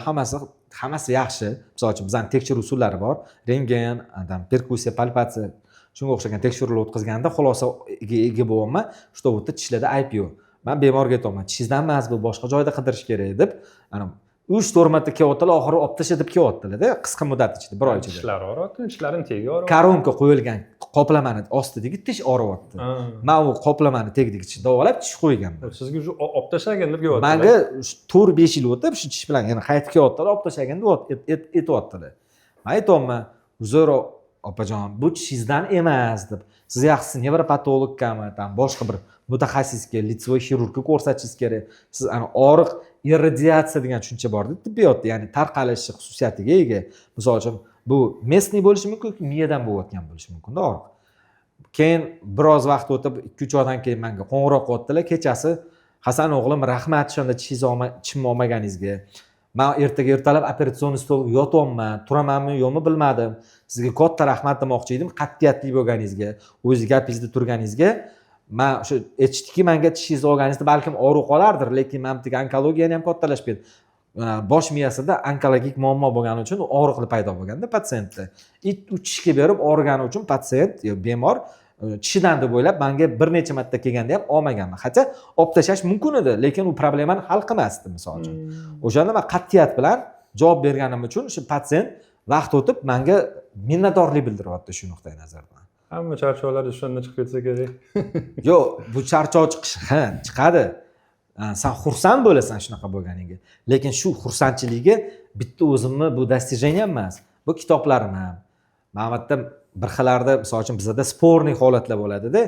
Speaker 1: hammasi yaxshi. Misol uchun, bizani tekshiruv usullari bor: rentgen, там, perkussiya, palpatsiya, shunga o'xshagan tekshiruvlar o'tkazganda xulosaga ega bo'lyapman, что bu yerda tishlarda ayb yo'q. Man bemorga aytyapman, tishingizdan emas bu, boshqa joyda qidirish kerak deb. Ana 3-4 marta kelyaptilar, oxiri olib tasha deb kelyaptilarda, qisqa muddat ichida, bir oy ichida.
Speaker 2: Tishlari og'riyapti, tishlarini tegi og'riyapti.
Speaker 1: Koronka qo'yilgan qoplamani ostidagi tish og'riyapti. Man u qoplamani tagidagi tishni davolab, tish qo'yganman.
Speaker 2: Sizga уже olib tashlagin deb kelyaptilar.
Speaker 1: Manga 4-5 yil o'tib, shu tish bilan yana qaytib kelyaptilar, olib tashlagin deb aytyaptilar. Man aytyapman, uzr, opajon, bu tishingizdan emas deb, siz yaxshisi nevropatologgami, там, boshqa bir mutaxassisga, лицевой xirurgga ko'rsatishingiz kerak. Siz ana og'riq irradiatsiya degan tushuncha borda tibbiyotda, ya'ni tarqalishi xususiyatiga ega. Misol uchun, bu местный bo'lishi mumkin yoki miyadan bo'layotgan bo'lishi mumkinda og'riq. Keyin biroz vaqt o'tib, 2-3 oydan keyin manga qo'ng'iroq qilyaptilar kechasi: "Hasan o'g'lim, rahmat o'shanda tishingizni tishimni olmaganingizga. Man ertaga ertalab operatsion stolga yotyapman, turamanmi yo'qmi bilmadim. Sizga katta rahmat demoqchi edim, qat'iyatli bo'lganingizga, o'z gapingizda turganingizga. Man o'sha aytishdiki manga, tishingizni olganingizda balkim og'riq qolardir, lekin mana bu yerga onkologiyani ham kattalashib ketdi." Bosh miyasida onkologik muammo bo'lgani uchun og'riqli paydo bo'lganda patsientda, и u tishga berib og'rigani uchun patsient yo bemor tishidan deb o'ylab manga bir necha marta kelganda ham olmaganman. Хотя olib tashlash mumkin edi, lekin u problemani hal qilmasdi, misol uchun. O'shanda man qat'iyat bilan Javob berganim uchun o'sha patsient vaqt o'tib manga minnatdorlik bildiryapti shu nuqtai nazardan.
Speaker 2: Hamma charchoqlar o'shanda chiqib ketsa kerak.
Speaker 1: Yo'q, bu charchoq chiqish, ha, chiqadi. San xursand bo'lasan shunaqa bo'lganiga, lekin shu xursandchiligiga bitta o'zimni bu достижением emas, bu kitoblarim ham. Mana bu yerda bir xillarda, misol uchun, bizada спорный holatlar bo'ladida,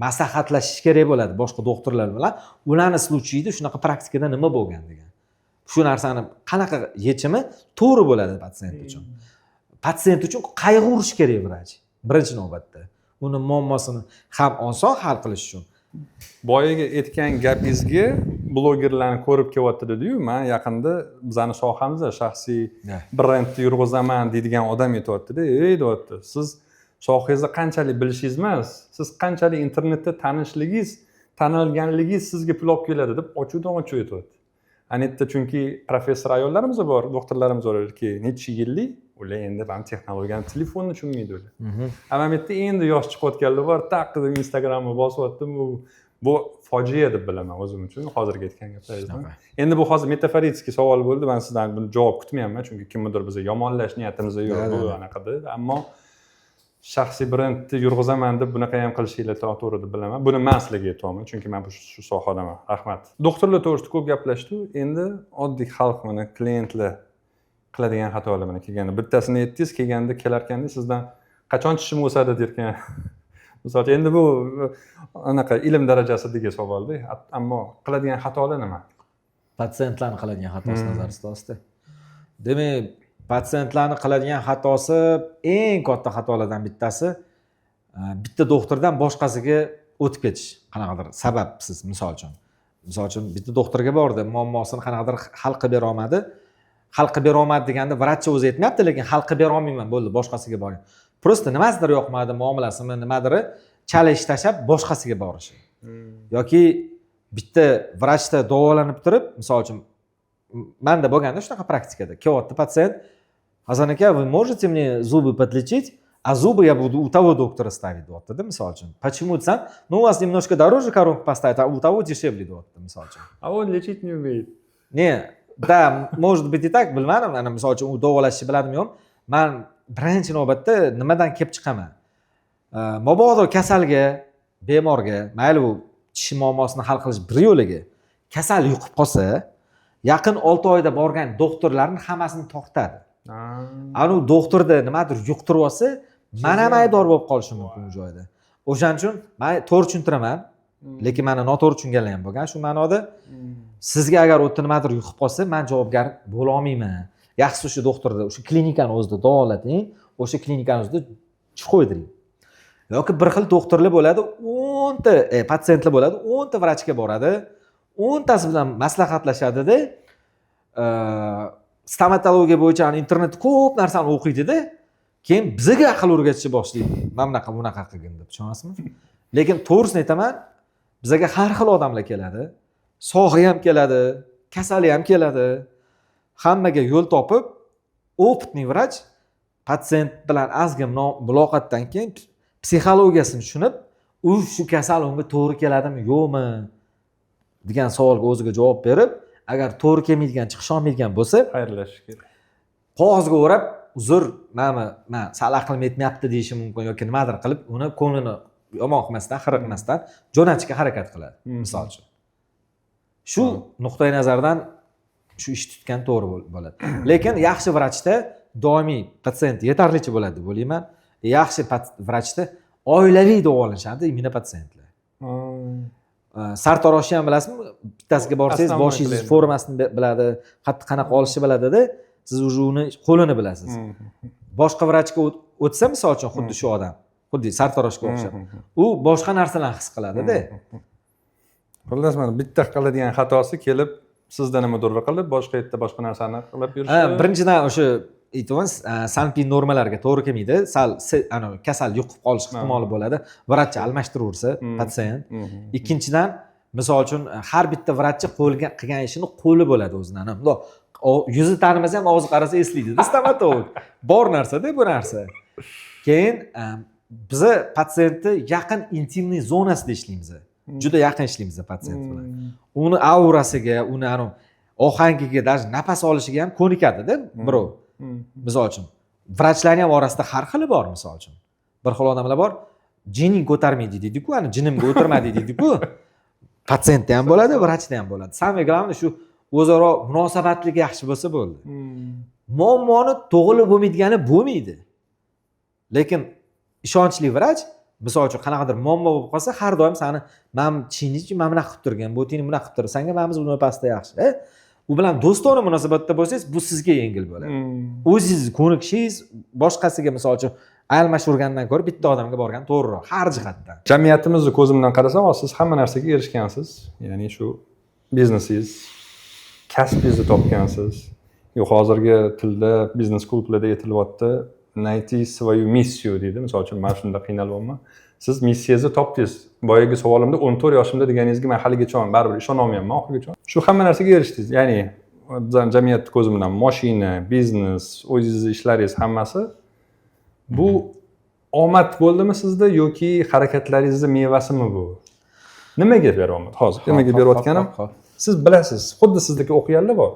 Speaker 1: maslahatlashish kerak bo'ladi boshqa doktorlar bilan, ularni случай ida shunaqa praktikada nima bo'lgan degan, shu narsani qanaqa yechimi to'g'ri bo'ladi patsient uchun. Patsient uchun qayg'urish kerak vrach birinchi navbatda, uni muammosini ham oson hal qilish uchun.
Speaker 2: Boyagi aytgan gapingizga blogerlarni ko'rib kelyapti dediyu, man yaqinda bizani sohamizda shaxsiy brendni yurg'izaman deydigan odam aytyaptida, ey, deyapti, siz sohangizni qanchalik bilishingiz emas, siz qanchalik internetda tanishligingiz, tanilganligingiz sizga pul olib keladi, deb ochiqdan ochiq aytyapti. Ana yerda chunki professor ayollarimiz bor, doktorlarimiz borki, necha yillik ular, endi mana texnologiyani, telefonni tushunmaydi ular. A mana bu yerda endi yosh chiqayotganlar bor, taq deb Instagramni bosyapti. Bu fojia deb bilaman o'zim uchun hozirgi aytgan gaplaringizdan.
Speaker 1: Shunaqa.
Speaker 2: Endi bu hozir metaforический savol bo'ldi, man sizdan buni javob kutmayapman, chunki kimnidir biza yomonlash niyatimiz yo'q.
Speaker 1: Да,
Speaker 2: Bu
Speaker 1: да.
Speaker 2: anaqada, ammo shaxsiy brendni yurg'izaman deb bunaqa ham qilishinglar noto'g'ri deb bilaman. Buni man sizlarga aytyapman, chunki man shu sohadaman. Rahmat. Doktorlar to'g'risida ko'p gaplashdik, endi oddiy xalq, mana klientlar qiladigan xatolar. Mana kelganda bittasini aytdingiz, kelganda, kelarkanda sizdan qachon tishim o'sadi derkan, misol uchun. Endi bu anaqa ilm darajasidagi savolda, ammo qiladigan xatolar nima?
Speaker 1: Patsientlarni qiladigan xatosi nazarda tutasiz. Demak, patsientlarni qiladigan xatosi, eng katta xatolardan bittasi bitta doktordan boshqasiga o'tib ketish qanaqadir sababsiz. Misol uchun, bitta doktorga bordi, muammosini qanaqadir hal qilib bera olmadi. Hal qilib bera olmadi deganda vrachcha o'zi aytmayapti, lekin hal qilib bera olmayman, bo'ldi, boshqasiga boring. Просто nimasidir yoqmadi, muomalasimi, nimadiri, chala ish tashlab boshqasiga borishi yoki bitta vrachda davolanib turib, misol uchun, manda bo'lganda shunaqa praktikada, kelyapti patsient: "Hasan aka, вы можете мне зубы подлечить, а зубы я буду у того доктора ставить", deyaptida. Misol uchun, почему desam, "Ну, у вас немножко дороже коронку поставить, а у того дешевле", deyapti, misol uchun.
Speaker 2: А он лечить не умеет.
Speaker 1: Не, да, может быть и так, bilmadim. Ana, misol uchun, u davolashni biladimi, yo'qmi. Man birinchi navbatda nimadan kelib chiqaman? Mabodo kasalga, bemorga, mayli, bu tish muammosini hal qilish bir yo'liga, kasal yuqib qolsa, yaqin 6 oyda borgan doktorlarni hammasini tortadi. Anavi doktorda nimadir yuqtirib olsa, man ham aybdor bo'lib qolishim mumkin u joyda. O'shaning uchun man to'g'ri tushuntiraman, lekin mani noto'g'ri tushunganlar ham bo'lgan shu ma'noda. Sizga agar u yerda nimadir yuqib qolsa, man javobgar bo'la olmayman. Yaxshisi, o'sha doktorda, o'sha klinikani o'zida davolating, o'sha klinikani o'zida tish qo'ydiring. Yoki bir xil doktorlar bo'ladi, 10 ta patsientlar bo'ladi, 10 ta vrachga boradi, 10 tasi bilan maslahatlashadida, stomatologiya bo'yicha internetda ko'p narsani o'qiydida, keyin bizaga aql o'rgatishni boshlaydi, mana bunaqa, bunaqa qilgin deb, tushunasizmi? Lekin to'g'risini aytaman, bizaga har xil odamlar keladi, sog'i ham keladi, kasali ham keladi. Hammaga yo'l topib, опытный vrach patsient bilan ozgina muloqotdan keyin psixologiyasini tushunib, u shu kasal unga to'g'ri keladimi, yo'qmi degan savolga o'ziga javob berib, agar to'g'ri kelmaydigan, chiqisha olmaydigan bo'lsa,
Speaker 2: Xayrlashish kerak.
Speaker 1: qog'ozga o'rab, uzr, mana man sal aqlim yetmayapti deyishi mumkin yoki nimadir qilib, uni ko'nglini yomon qilmasdan, xira qilmasdan jo'natishga harakat qiladi. Misol uchun, shu nuqtai nazardan shu ish tutgan to'g'ri bo'ladi. Lekin yaxshi vrachda doimiy patsient yetarlicha bo'ladi deb o'ylayman. Yaxshi vrachda oilaviy davolanishadi именно patsientlar. Sartaroshni ham bilasizmi, bittasiga borsangiz,
Speaker 2: Основной
Speaker 1: boshingizni
Speaker 2: клиент.
Speaker 1: formasini biladi, xatti qanaqa olishni biladida, siz уже uni qo'lini bilasiz. Boshqa vrachga o'tsa, misol uchun, xuddi shu odam, xuddi sartaroshga o'xshab, u boshqa narsalarni his qiladida.
Speaker 2: Xullas, mana bitta qiladigan xatosi kelib sizda nimadir qilib, boshqa yerda boshqa narsani qilib yurishi.
Speaker 1: Ha, birinchidan, o'sha aytyapman, sanpin normalariga to'g'ri kelmaydi, sal anavi kasal yuqib qolish ehtimoli bo'ladi, vrachni almashtiraversa patsient. Ikkinchidan, misol uchun, har bitta vrachni qo'lga qilgan ishini qo'li bo'ladi o'zini. Ana bundoq yuzi tanimasa ham, og'zi qarasa eslaydida stomatolog, bor narsada bu narsa. Keyin biza patsientni yaqin интимный zonasida ishlaymiz, juda yaqin ishlaymiz patsient bilan, uni aurasiga, uni anavi Ohangiga, даже nafas olishiga ham ko'nikadida birov. Misol uchun, vrachlarni ham orasida har xili bor. Misol uchun, bir xil odamlar bor, jining ko'tarmaydi deydiku, ani jinimga o'tirmadi deydiku. Patsientda ham bo'ladi, vrachda ham bo'ladi. Самое главное, shu o'zaro munosabatligi yaxshi bo'lsa bo'ldi. Muammoni to'g'rilab bo'lmaydigani bo'lmaydi, lekin ishonchli vrach, misol uchun, qanaqadir muammo bo'lib qolsa, har doim sani mana tishingni mana bunaqa qilib turgan, bu bo'tingni bunaqa qilib tur, sanga mana buni pastda yaxshi, e? U bilan do'stona munosabatda bo'lsangiz, bu sizga yengil bo'ladi. O'zingizni ko'nikishingiz boshqasiga, misol uchun, almashtirgandan ko'ra bitta odamga borgan to'g'riroq har jihatdan.
Speaker 2: Jamiyatimizni ko'zi bilan qarasam, hozir siz hamma narsaga erishgansiz, ya'ni shu biznesingiz, kasbingizni topgansiz. Yo, hozirgi tilda biznes klublarda aytilyapti, "найти свою миссию" deydi. Misol uchun, man shunda qiynalyapman. Siz missiyangizni topdingiz. Boyagi savolimda 14 yoshimda deganingizga man haligacha baribir ishonolmayapman oxirigacha. Shu hamma narsaga erishdingiz, ya'ni bizani jamiyatni ko'zi bilan moshina, biznes, o'zingizni ishlaringiz, hammasi. Bu omad bo'ldimi sizda yoki harakatlaringizni mevasimi bu? Nimaga beryapman hozir, nimaga berayotganim,
Speaker 1: Hop.
Speaker 2: siz bilasiz, xuddi sizdagi o'qiganlar bor,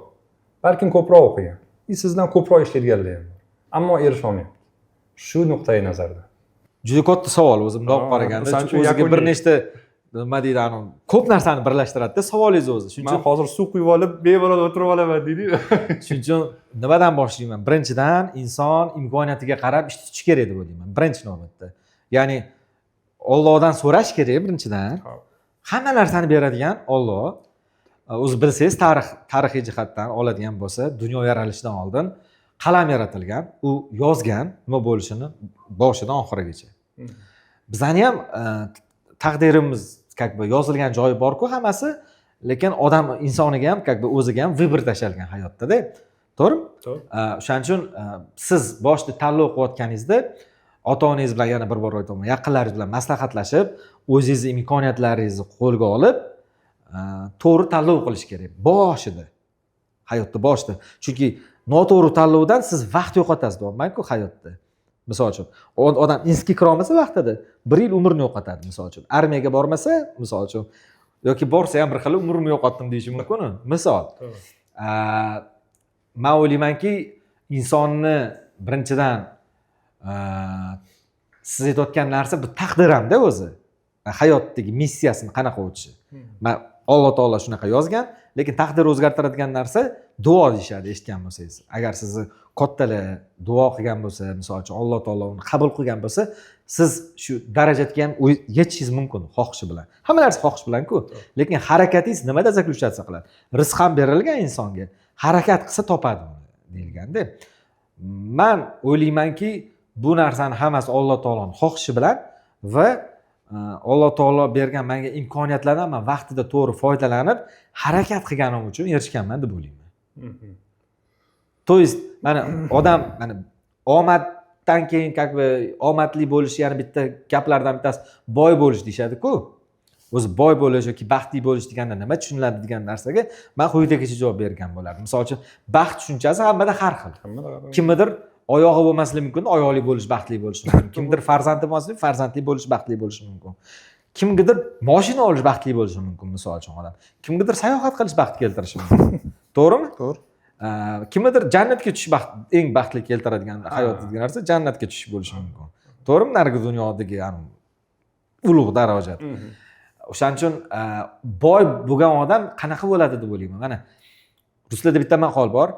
Speaker 2: balkim ko'proq o'qigan и sizdan ko'proq ishlaydiganlar ham bor, ammo erisha olmayapti shu nuqtai nazarda.
Speaker 1: Juda katta savol o'zi bundoq olib qaraganda.
Speaker 2: O'shaning uchun
Speaker 1: O'ziga bir
Speaker 2: yakuniy.
Speaker 1: nechta, nima deydi, anavi ko'p narsani birlashtiradida savolingiz o'zi. Shuning
Speaker 2: Man
Speaker 1: uchun
Speaker 2: hozir suv quyib olib, bemalol o'tirib olaman deydiyu.
Speaker 1: Shuning uchun nimadan boshlayman? Birinchidan, inson imkoniyatiga qarab ish tutishi kerak deb o'ylayman birinchi navbatda. Ya'ni Ollohdan so'rash kerak birinchidan. Hamma narsani beradigan Olloh o'zi. Bilsangiz, tarixiy jihatdan oladigan bo'lsa, dunyo yaralishidan oldin qalam yaratilgan, u yozgan nima bo'lishini boshidan oxirigacha. Bizani ham taqdirimiz как бы yozilgan joyi borku hammasi, lekin odam insoniga ham, как бы o'ziga ham выбор tashlangan hayotdada, to'g'rimi?
Speaker 2: To'g'ri.
Speaker 1: O'shaning uchun siz boshida tanlov qilayotganingizda ota onangiz bilan, yana bir bor aytaman, yaqinlaringiz bilan maslahatlashib, o'zingizni imkoniyatlaringizni qo'lga olib, to'g'ri tanlov qilish kerak boshida, hayotda boshida. Chunki noto'g'ri tanlovdan siz vaqt yo'qotasiz deyapmanku hayotda. Misol uchun, odam institutga kirolmasa vaqtida, bir yil umrini yo'qotadi. Misol uchun, armiyaga bormasa, misol uchun, yoki borsa ham bir xil umrimni yo'qotdim deyishi mumkin, misol. Man o'ylaymanki, insonni birinchidan, siz aytayotgan narsa bu taqdir hamda o'zi hayotdagi missiyasini qanaqa o'tishi. Man, Alloh taolo shunaqa yozgan, lekin taqdir o'zgartiradigan narsa duo deyishadi, eshitgan bo'lsangiz. Agar sizni kattalar duo qilgan bo'lsa, misol uchun, Alloh taolo uni qabul qilgan bo'lsa, siz shu darajaga ham yetishingiz mumkin xohishi bilan. Hamma narsa xohish bilanku, lekin harakatingiz nimada заключаться qiladi? Rizq ham berilgan insonga, harakat qilsa topadi uni deyilganda. Man o'ylaymanki, bu narsani hammasi Alloh taoloni xohishi bilan va Alloh taolo bergan manga imkoniyatlardan man vaqtida to'g'ri foydalanib, harakat qilganim uchun erishganman deb o'ylayman. То есть mana odam, mana omaddan keyin, как бы omadli bo'lish, yana bitta gaplardan bittasi boy bo'lish deyishadiku. O'zi boy bo'lish yoki baxtli bo'lish deganda nima tushuniladi degan narsaga man quyidagicha javob bergan bo'lardim. Misol uchun, baxt tushunchasi hammada har xil. Kimnidir oyog'i bo'lmasligi mumkin, oyoqli bo'lish baxtli bo'lishi mumkin. Kimdir farzandi bo'lmasligi, farzandli bo'lish baxtli bo'lishi mumkin. Kimnidir moshina olish baxtli bo'lishi mumkin, misol uchun, odam. Kimnidir sayohat qilish baxt keltirishi mumkin, to'g'rimi?
Speaker 3: To'g'ri.
Speaker 1: Kimnidir jannatga tushish baxt, eng baxtli keltiradigan hayotdagi narsa jannatga tushish bo'lishi mumkin, to'g'rimi? Narigi dunyodagi, yani, ulug' darajat. O'shaning uchun boy bo'lgan odam qanaqa bo'ladi deb o'ylayman. Mana ruslarda bitta maqol bor,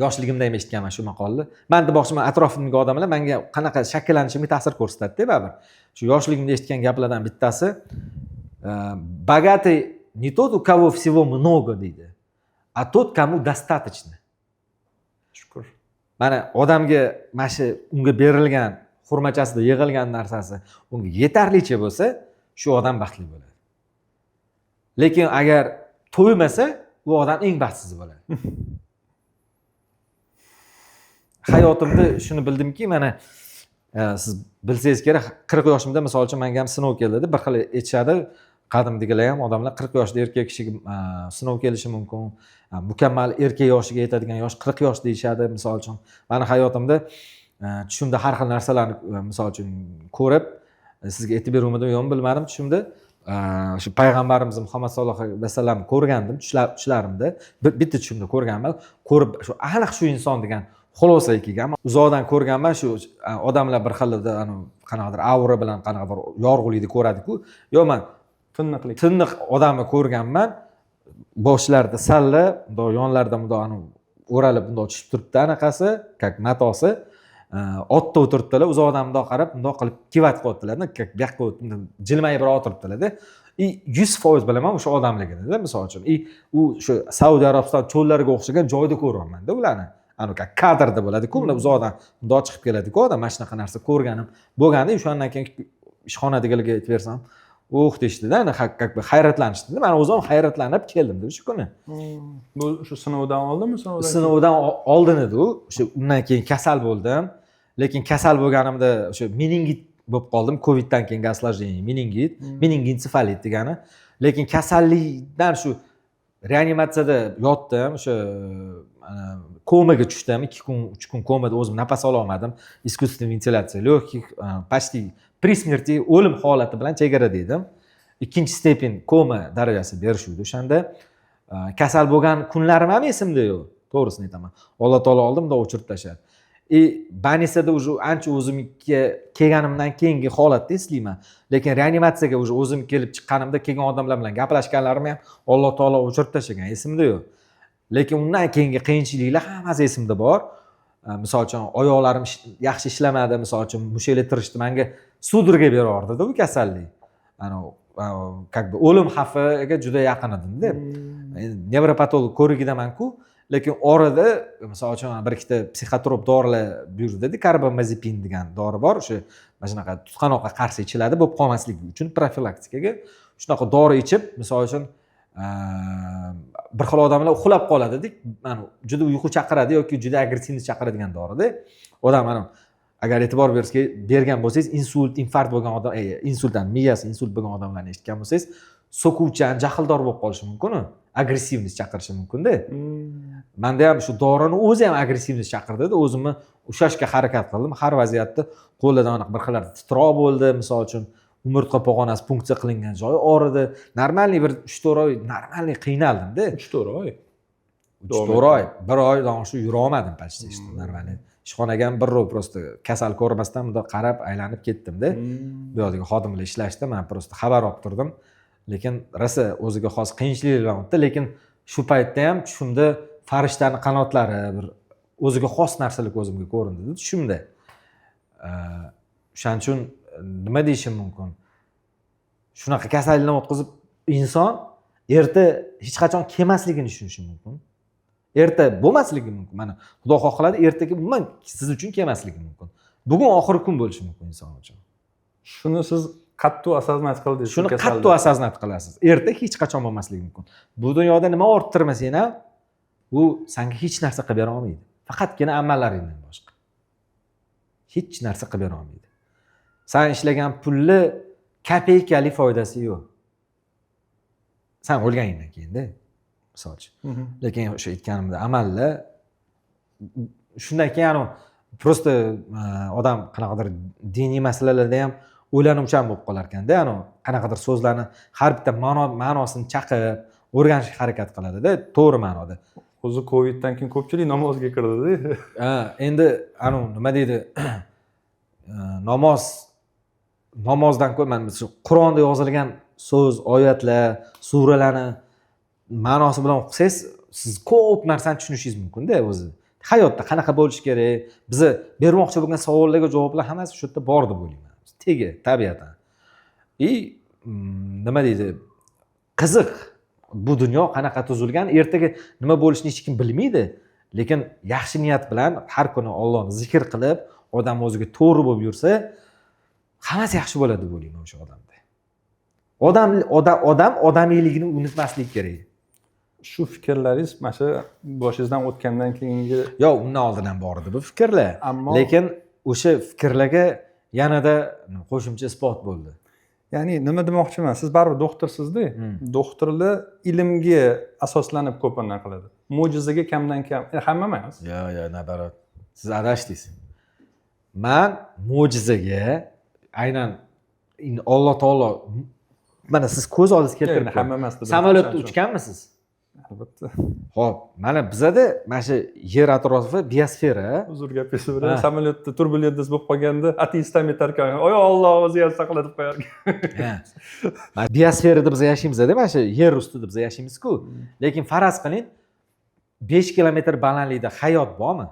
Speaker 1: yoshligimda ham eshitganman shu maqolni. Man demoqchiman, atrofimdagi odamlar manga qanaqa shakllanishimga ta'sir ko'rsatadida baribir. Shu yoshligimda eshitgan gaplardan bittasi, "Богатый не тот, у кого всего много", deydi, "а тот, кому достаточно".
Speaker 2: Shukur.
Speaker 1: Mana odamga mana shu unga berilgan xurmachasida yig'ilgan narsasi unga yetarlicha bo'lsa, shu odam baxtli bo'ladi. Lekin agar to'ymasa, u odam eng baxtsizi bo'ladi. Hayotimda shuni bildimki, mana siz bilsangiz kerak, 40 yoshimda, misol uchun, manga ham sinov keldida. Bir xil aytishadi qadimdagilar ham, odamlar 40 yoshda erkak kishiga sinov kelishi mumkin, mukammal erkak yoshiga yetadigan yosh 40 yosh deyishadi. Misol uchun, mani hayotimda tushimda har xil narsalarni, misol uchun, ko'rib, sizga aytib beruvmidim yo'qmi bilmadim, tushimda Shu payg'ambarimiz Muhammad sallallohu alayhi vasallam ko'rgandim tushlarimda. Bitta tushimda ko'rganman. Ko'rib shu aniq shu inson degan xulosaga kelganman. Uzoqdan ko'rganman, shu odamlar bir xilda qanaqadir aura bilan qanaqadir yorug'likni ko'radiku. Yo'q, man
Speaker 2: Tiniqlik.
Speaker 1: Tiniq odamni ko'rganman. Boshlarida salla, bundoq yonlarida bundoq o'ralib bundoq tushib turibdi anaqasi, как matosi. Otda o'tiribdilar, uzoqdan bundoq qarab, bundoq qilib кивать qilyaptilar, как bu yoqqa jilmayib birov o'tiribdilarda. И 100% bilaman o'sha odamligini, misol uchun. И u shu Saudiya Arabiston cho'llariga o'xshagan joyda ko'ryapman-da ularni. Anu как kadrda bo'ladi-ku, ular uzoqdan bundoq chiqib keladi-ku odam, mana shunaqa narsa ko'rganim bo'lganda, o'shandan keyin ishxonadagilarga aytib bersam, "Uh" deyishdida, как бы hayratlanishdida. Man o'zim ham hayratlanib keldimda o'sha kuni.
Speaker 2: Bu shu sinovdan oldinmi, sinovdan?
Speaker 1: Sinovdan oldin edi u. O'sha undan keyin kasal bo'ldim. Lekin kasal bo'lganimda o'sha meningit bo'lib qoldim. Coviddan keyingi осложнение meningit, meningoensefalit degani. Lekin kasallikdan shu reanimatsiyada yotdim, o'sha komaga tushdim. 2 kun, 3 kun komada o'zim nafas ololmadim. Искусственная вентиляция легких, почти при смерти, o'lim holati bilan chegarada edim. Ikkinchi степень koma darajasi berishuvdi o'shanda. Kasal bo'lgan kunlarim ham esimda yo'q, to'g'risini aytaman. Alloh taolo oldin bundoq o'chirib tashladi. И больница da уже ancha o'zimga kelganimdan keyingi holatda eslayman. Lekin reanimatsiyaga уже o'zim kelib chiqqanimda kelgan odamlar bilan gaplashganlarimni ham Alloh taolo o'chirib tashlagan, esimda yo'q. Lekin undan keyingi qiyinchiliklar hammasi esimda bor. Misol uchun, oyoqlarim yaxshi ishlamadi, misol uchun, mushaklar tirishdi, menga судорога berardida bu kasallik. Anavi как бы o'lim xavfiga juda yaqin edimda. Endi nevropatolog ko'rigidaman-ku, lekin orada misol uchun bir ikkita psixotrop dorilar buyurdida, karbamazepin degan dori bor, o'sha mana shunaqa tutqanoqqa qarshi ichiladi, bo'lib qolmasligi uchun profilaktikaga. Shunaqa dori ichib, misol uchun, bir xil odamlar uxlab qoladida, mana juda uyqu chaqiradi yoki juda агрессивный chaqiradigan dorida. Odam mana agar e'tibor bergan bo'lsangiz, insult, infarkt bo'lgan odam, insultdan miyasi insult bo'lgan odamlarni eshitgan bo'lsangiz, so'kuvchan, jahldor bo'lib qolishi mumkin, u агрессивность chaqirishi mumkinda. Manda ham shu dorini o'zi ham агрессивность chaqirdida, o'zimni ushlashga harakat qildim har vaziyatda. Qo'lidan anaqa bir xillarda titroq bo'ldi, misol uchun, umurtqa pog'onasi punksiya qilingan joyi og'ridi. Нормальный bir 3-4 oy нормальный qiynaldimda.
Speaker 2: 3-4 oy?
Speaker 1: 3-4 oy, bir oydan oshiq yurolmadim почти что нормальный. Ishxonaga ham birrov просто kasal ko'rmasdan bundoq qarab aylanib ketdimda. Bu yoqdagi xodimlar ishlashdi, man просто xabar olib turdim. Lekin rosa o'ziga xos qiyinchiliklar bilan o'tdi. Lekin shu paytda ham tushimda farishtani qanotlari, bir o'ziga xos narsalar ko'zimga ko'rindi tushimda. O'shaning uchun nima deyishim mumkin, shunaqa kasallikdan o'tkazib inson erta hech qachon kelmasligini tushunishi mumkin, erta bo'lmasligi mumkin. Mana Xudo xohladi, ertaga umuman siz uchun kelmasligi mumkin, bugun oxirgi kun bo'lishi mumkin inson uchun.
Speaker 2: Shuni siz qattiq осознать qildingiz?
Speaker 1: Shuni qattiq осознать qilasiz, erta hech qachon bo'lmasligi mumkin. Bu dunyoda nima orttirmasang ham, u sanga hech narsa qilib bera olmaydi, faqatgina amallaringdan boshqa hech narsa qilib bera olmaydi. San ishlagan pulni kopeykalik foydasi yo'q san o'lganingdan keyinda, misol uchun. Lekin o'sha aytganimdek, amallar. Shundan keyin anavi просто odam qanaqadir diniy masalalarda ham o'ylanuvchan bo'lib qolar ekanda, anavi qanaqadir so'zlarni har bitta ma'nosini chaqib o'rganishga harakat qiladida, to'g'ri ma'noda.
Speaker 2: O'zi coviddan keyin ko'pchilik namozga kirdida.
Speaker 1: Ha, endi anavi nima deydi, namoz, namozdan ko'ra mana shu Qur'onda yozilgan so'z, oyatlar, suralarni ma'nosi bilan o'qisangiz, siz ko'p narsani tushunishingiz mumkinda. O'zi hayotda qanaqa bo'lishi kerak, biza bermoqchi bo'lgan savollarga javoblar hammasi shu yerda bor deb o'ylayman, tegi tabiatan. И nima deydi, qiziq, bu dunyo qanaqa tuzilgan, ertaga nima bo'lishini hech kim bilmaydi. Lekin yaxshi niyat bilan har kuni Ollohni zikr qilib, odam o'ziga to'g'ri bo'lib yursa, hammasi yaxshi bo'ladi deb o'ylayman o'sha odamda. Odam odamiyligini unutmaslik kerak.
Speaker 2: Shu fikrlaringiz mana shu boshingizdan o'tgandan keyingi?
Speaker 1: Yo'q, undan oldin ham bor edi bu fikrlar.
Speaker 2: Ammo
Speaker 1: lekin o'sha fikrlarga yanada qo'shimcha isbot bo'ldi.
Speaker 2: Ya'ni nima demoqchiman, siz baribir doktorsizda. Doktorlar ilmga asoslanib ko'p anaqa qiladi, mo'jizaga kamdan kam, hamma emas.
Speaker 1: Yo'q, наоборот, siz adashdingiz. Man mo'jizaga aynan Alloh taolo Mana siz ko'z oldingizga keltirib
Speaker 2: Endi hamma emas dedim.
Speaker 1: Samolyotda
Speaker 2: O'shaning uchun.
Speaker 1: uchganmisiz?
Speaker 2: Albatta.
Speaker 1: Ho'p, mana bizada mana shu yer atrofi biosfera.
Speaker 2: Uzr, gapingizni bilan.
Speaker 1: Ha.
Speaker 2: Samolyotda турбулентность bo'lib qolganda ateist ham aytarkan, "Oy, Alloh o'zi ham saqla", deb qo'yarkan.
Speaker 1: Ha. Mana biosferada biz yashaymizda, mana shu yer ustida biz yashaymizku, lekin faraz qiling, 5 kilometr balandlikda hayot bormi?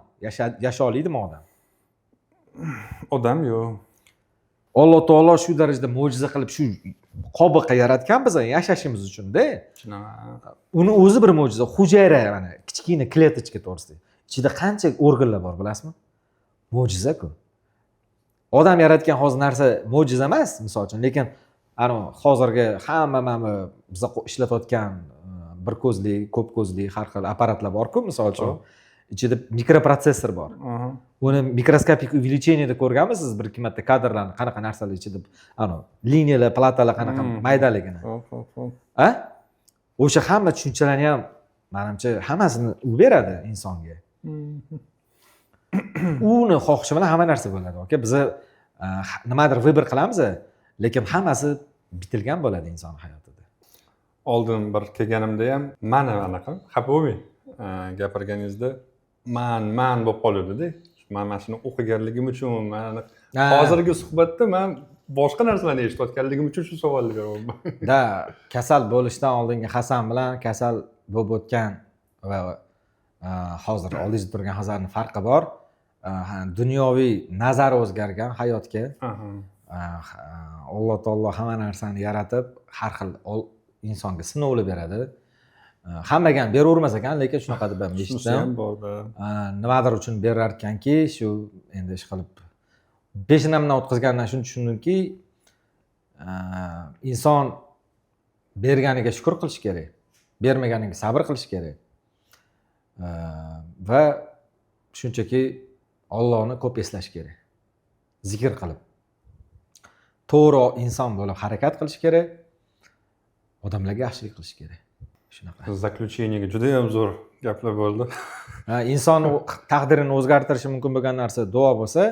Speaker 1: Yasha olaydimi odam?
Speaker 2: Odam yo'q.
Speaker 1: Alloh taolo shu darajada mo'jiza qilib, shu qobiqqa yaratgan bizani yashashimiz uchunda.
Speaker 2: Tushunaman.
Speaker 1: Uni o'zi bir mo'jiza. Hujayra, mana kichkina клеточка, to'g'risida, ichida qancha organlar bor, bilasizmi? Mo'jiza-ku. Odam yaratgan hozir narsa mo'jiza emas, misol uchun, lekin anavi hozirgi hamma mana bu biza ishlatayotgan bir ko'zli, ko'p ko'zli har xil apparatlar borku, misol uchun, ichida mikroprotsessor bor. Uni mikroskopik увеличение da ko'rganmisiz bir ikki marta kadrlarni, qanaqa narsalar ichida, anavi liniyalar, platalar qanaqa maydaligini?
Speaker 2: Hop.
Speaker 1: A, o'sha hamma tushunchalarni ham, manimcha, hammasini u beradi insonga. Uni xohishi bilan hamma narsa bo'ladi, aka. Biza nimadir выбор qilamiz, lekin hammasi bitilgan bo'ladi inson hayotida.
Speaker 2: Oldin bir kelganimda ham mani anaqa, xafa bo'lmang, gapirganingizda man man bo'lib qoluvdida. Man mana shuni o'qiganligim uchun man hozirgi suhbatda man boshqa narsalarni eshitayotganligim uchun shu savolni beryapman.
Speaker 1: Да, kasal bo'lishdan oldingi Hasan bilan kasal bo'lib o'tgan va hozir oldingizda turgan Hasanni farqi bor. Dunyoviy nazari o'zgargan hayotga. Alloh taolo hamma narsani yaratib, har xil insonga sinovlar beradi. Hammaga ham beravermas ekan, lekin shunaqa deb ham
Speaker 2: Shunisi
Speaker 1: eshitdim.
Speaker 2: ham borda.
Speaker 1: Nimadir uchun berar ekanki, shu endi ish qilib peshanamdan o'tkazgandan shuni tushundimki, inson berganiga shukur qilish kerak, bermaganiga sabr qilish kerak va shunchaki Ollohni ko'p eslash kerak, zikr qilib, to'g'ri inson bo'lib harakat qilish kerak, odamlarga yaxshilik qilish kerak, shunaqa.
Speaker 2: Заключение ga judayam zo'r gaplar bo'ldi.
Speaker 1: Ha, inson taqdirini o'zgartirishi mumkin bo'lgan narsa duo bo'lsa,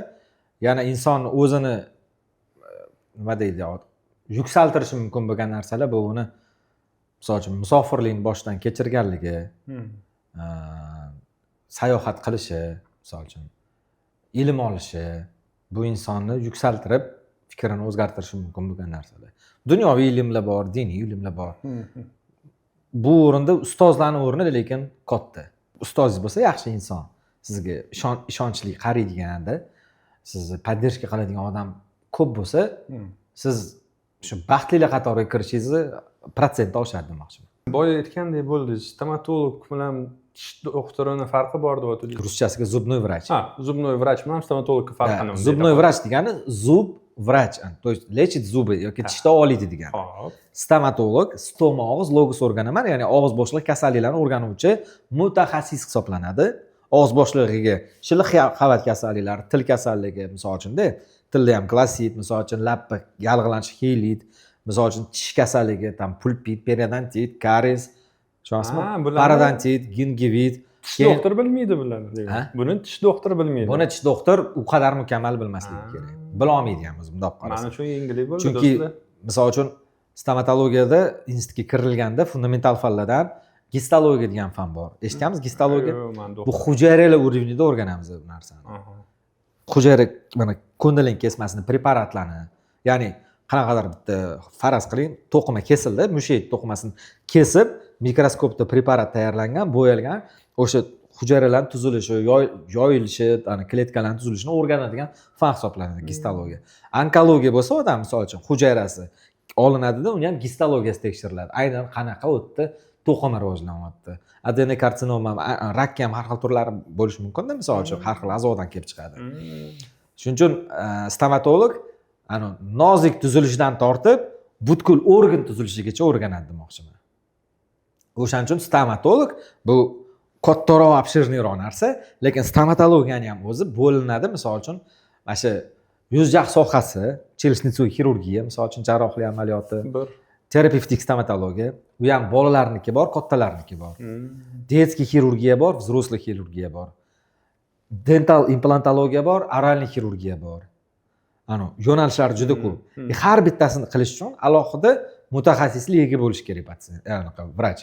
Speaker 1: yana inson o'zini nima deydi, yuksaltirishi mumkin bo'lgan narsalar bu uni, misol uchun, musofirlikni boshdan kechirganligi, sayohat qilishi, misol uchun, ilm olishi, bu insonni yuksaltirib, fikrini o'zgartirishi mumkin bo'lgan narsalar. Dunyoviy ilmlar bor, diniy ilmlar bor. Bu o'rinda ustozlarni o'rni lekin katta. Ustozingiz bo'lsa, yaxshi inson, sizga ishonchli qaraydiganda, sizni поддержка qiladigan odam ko'p bo'lsa, siz shu baxtlilar qatoriga kirishingizni protsenti oshadi demoqchiman.
Speaker 2: Boya aytgandek bo'ldingiz, stomatolog bilan tish doktorini farqi bor deyaptidingiz.
Speaker 1: Ruschasiga зубной врач.
Speaker 2: Ha, зубной врач bilan stomatologni farqi
Speaker 1: Да,
Speaker 2: nima?
Speaker 1: Зубной врач degani зуб врач, то есть лечит зубы yoki tish davolaydi degani. Stomatolog, stoma og'iz, logos o'rganaman, ya'ni og'iz bo'shlig'i kasalliklarini o'rganuvchi mutaxassis hisoblanadi. Og'iz bo'shlig'iga shilliq qavat kasalliklari, til kasalligi, misol uchunda, tilda ham glossit, misol uchun, labba yallig'lanishi, xeylit, misol uchun, tish kasalligi, там pulpit, periodontit, karies, tushunyapsizmi?
Speaker 2: Ha, bularni
Speaker 1: Parodontit, gingivit.
Speaker 2: tish
Speaker 1: Keyin-
Speaker 2: doktor bilmaydi bularni demak.
Speaker 1: Ha?
Speaker 2: Buni tish doktori bilmaydi.
Speaker 1: Buni tish doktor u qadar mukammal bilmasligi kerak, bilolmaydi ham o'zi bundoq
Speaker 2: Mana
Speaker 1: qarasa.
Speaker 2: uchun yengillik bo'ldi,
Speaker 1: Chunki
Speaker 2: do'stlar.
Speaker 1: misol uchun, stomatologiyada institutga kirilganda fundamental fanlardan gistologiya degan fan bor. Eshitganmiz gistologiya?
Speaker 2: Yo'q, man
Speaker 1: Bu hujayralar уровень ida o'rganamiz bu narsani. Hujayra, mana ko'ndalang kesmasini, preparatlarni, ya'ni qanaqadir bitta, faraz qiling, to'qima kesildi, mushak to'qimasini kesib, mikroskopda preparat tayyorlangan, bo'yalgan, o'sha hujayralarni tuzilishi, yoyilishi, ana kletkalarni tuzilishini o'rganadigan fan hisoblanadi gistologiya. Onkologiya bo'lsa, odam, misol uchun, hujayrasi olinadida, uni ham gistologiyasi tekshiriladi, aynan qanaqa u yerda to'qima rivojlanyapti. Adenokarsinoma, rakka ham har xil turlari bo'lishi mumkinda, misol uchun, har xil a'zodan kelib chiqadi. Shuning uchun stomatolog ani nozik tuzilishidan tortib butkul organ tuzilishigacha o'rganadi demoqchiman. O'shaning uchun stomatolog bu kattaroq, обширный roq narsa, lekin stomatologiyani ham o'zi bo'linadi. Misol uchun, mana shu yuz jag' sohasi, челюстно-лицевой xirurgiya, misol uchun, jarrohlik amaliyoti,
Speaker 2: Bir.
Speaker 1: Terapevtik stomatologiya, u ham bolalarniki bor, kattalarniki bor. Детский xirurgiya bor, взрослый xirurgiya bor. Dental implantologiya bor, оральный xirurgiya bor. Anavi yo'nalishlari juda ko'p. Har bittasini qilish uchun alohida mutaxassislik ega bo'lishi kerak patsient, anaqa vrach.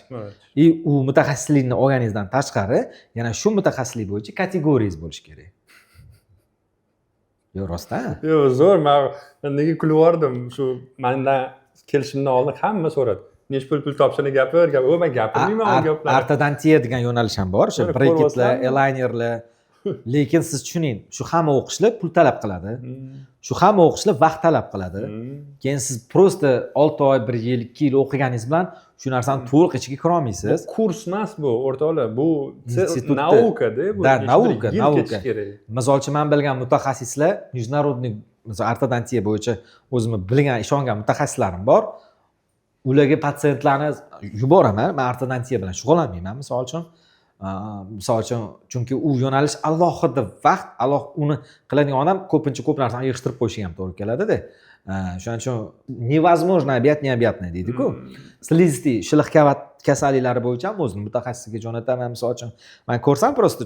Speaker 1: И u mutaxassislikni olganingizdan tashqari yana shu mutaxassislik bo'yicha kategoriyangiz bo'lishi kerak. Yo'q, rostdan.
Speaker 2: Yo'q, zo'r. Man nega kulib yubordim? Shu mandan kelishimdan oldin hamma so'radi, nechi pul topishini gapir, gapir. Man gapirmayman u gaplarni.
Speaker 1: Ortodontiya degan yo'nalish ham bor, o'sha
Speaker 2: Mana
Speaker 1: breketlar,
Speaker 2: ko'ryapsizlarmi?
Speaker 1: Elaynerlar. Lekin siz tushuning, shu hamma o'qishlar pul talab qiladi, shu hamma o'qishlar vaqt talab qiladi. Keyin siz просто 6 oy, bir yil, 2 yil o'qiganingiz bilan shu narsani to'liq ichiga kira olmaysiz.
Speaker 2: Bu kurs emas bu, o'rtoqlar, bu
Speaker 1: Institutda-
Speaker 2: наука da bu.
Speaker 1: Да,
Speaker 2: Nechidir
Speaker 1: наука,
Speaker 2: yil
Speaker 1: наука.
Speaker 2: ketish kerak.
Speaker 1: Misol uchun, man bilgan mutaxassislar, международный, misol, ortodontiya bo'yicha o'zimni bilgan, ishongan mutaxassislarim bor. Ularga patsientlarni yuboraman. Man ortodontiya bilan shug'ullanmayman, misol uchun. Misol uchun, chunki u yo'nalish alohida vaqt, uni qiladigan odam ko'pincha ko'p narsani yig'ishtirib qo'yishiga ham to'g'ri keladida. Shuning uchun невозможно объять необъятное deydiku. Слизистый, shiliq kavat kasalliklari bo'yicha ham o'zim mutaxassisga jo'nataman. Misol uchun, man ko'rsam просто,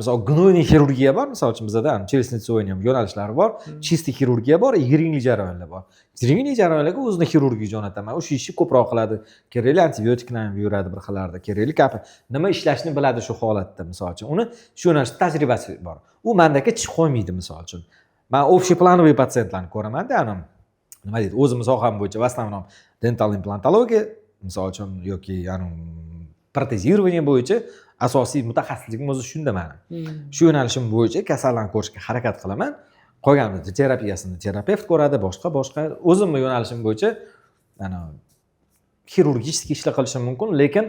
Speaker 1: misol, гнойный xirurgiya bor, misol uchun, bizada челюстно-лицевой ham yo'nalishlari bor, чистый xirurgiya bor, yiringli jarayonlar bor. Yiringli jarayonlarga o'zini xirurgiga jo'nataman, o'sha ishni ko'proq qiladi, kerakli antibiotiklarni ham buyuradi, bir xillarda kerakli капа, nima ishlashni biladi shu holatda. Misol uchun, uni shu yo'nalishda tajribasi bor, u mandaka tish qo'ymaydi. Misol uchun, man общий плановый patsientlarni ko'ramanda, anavi nima deydi, o'zimni soham bo'yicha, в основном dental implantologiya, misol uchun, yoki anavi протезирование bo'yicha asosiy mutaxassisligim o'zi shunda mani. Shu yo'nalishim bo'yicha kasallarni ko'rishga harakat qilaman. Qolgan terapiyasini terapevt ko'radi, boshqa boshqa o'zimni yo'nalishim bo'yicha ana хирургический ishlar qilishim mumkin, lekin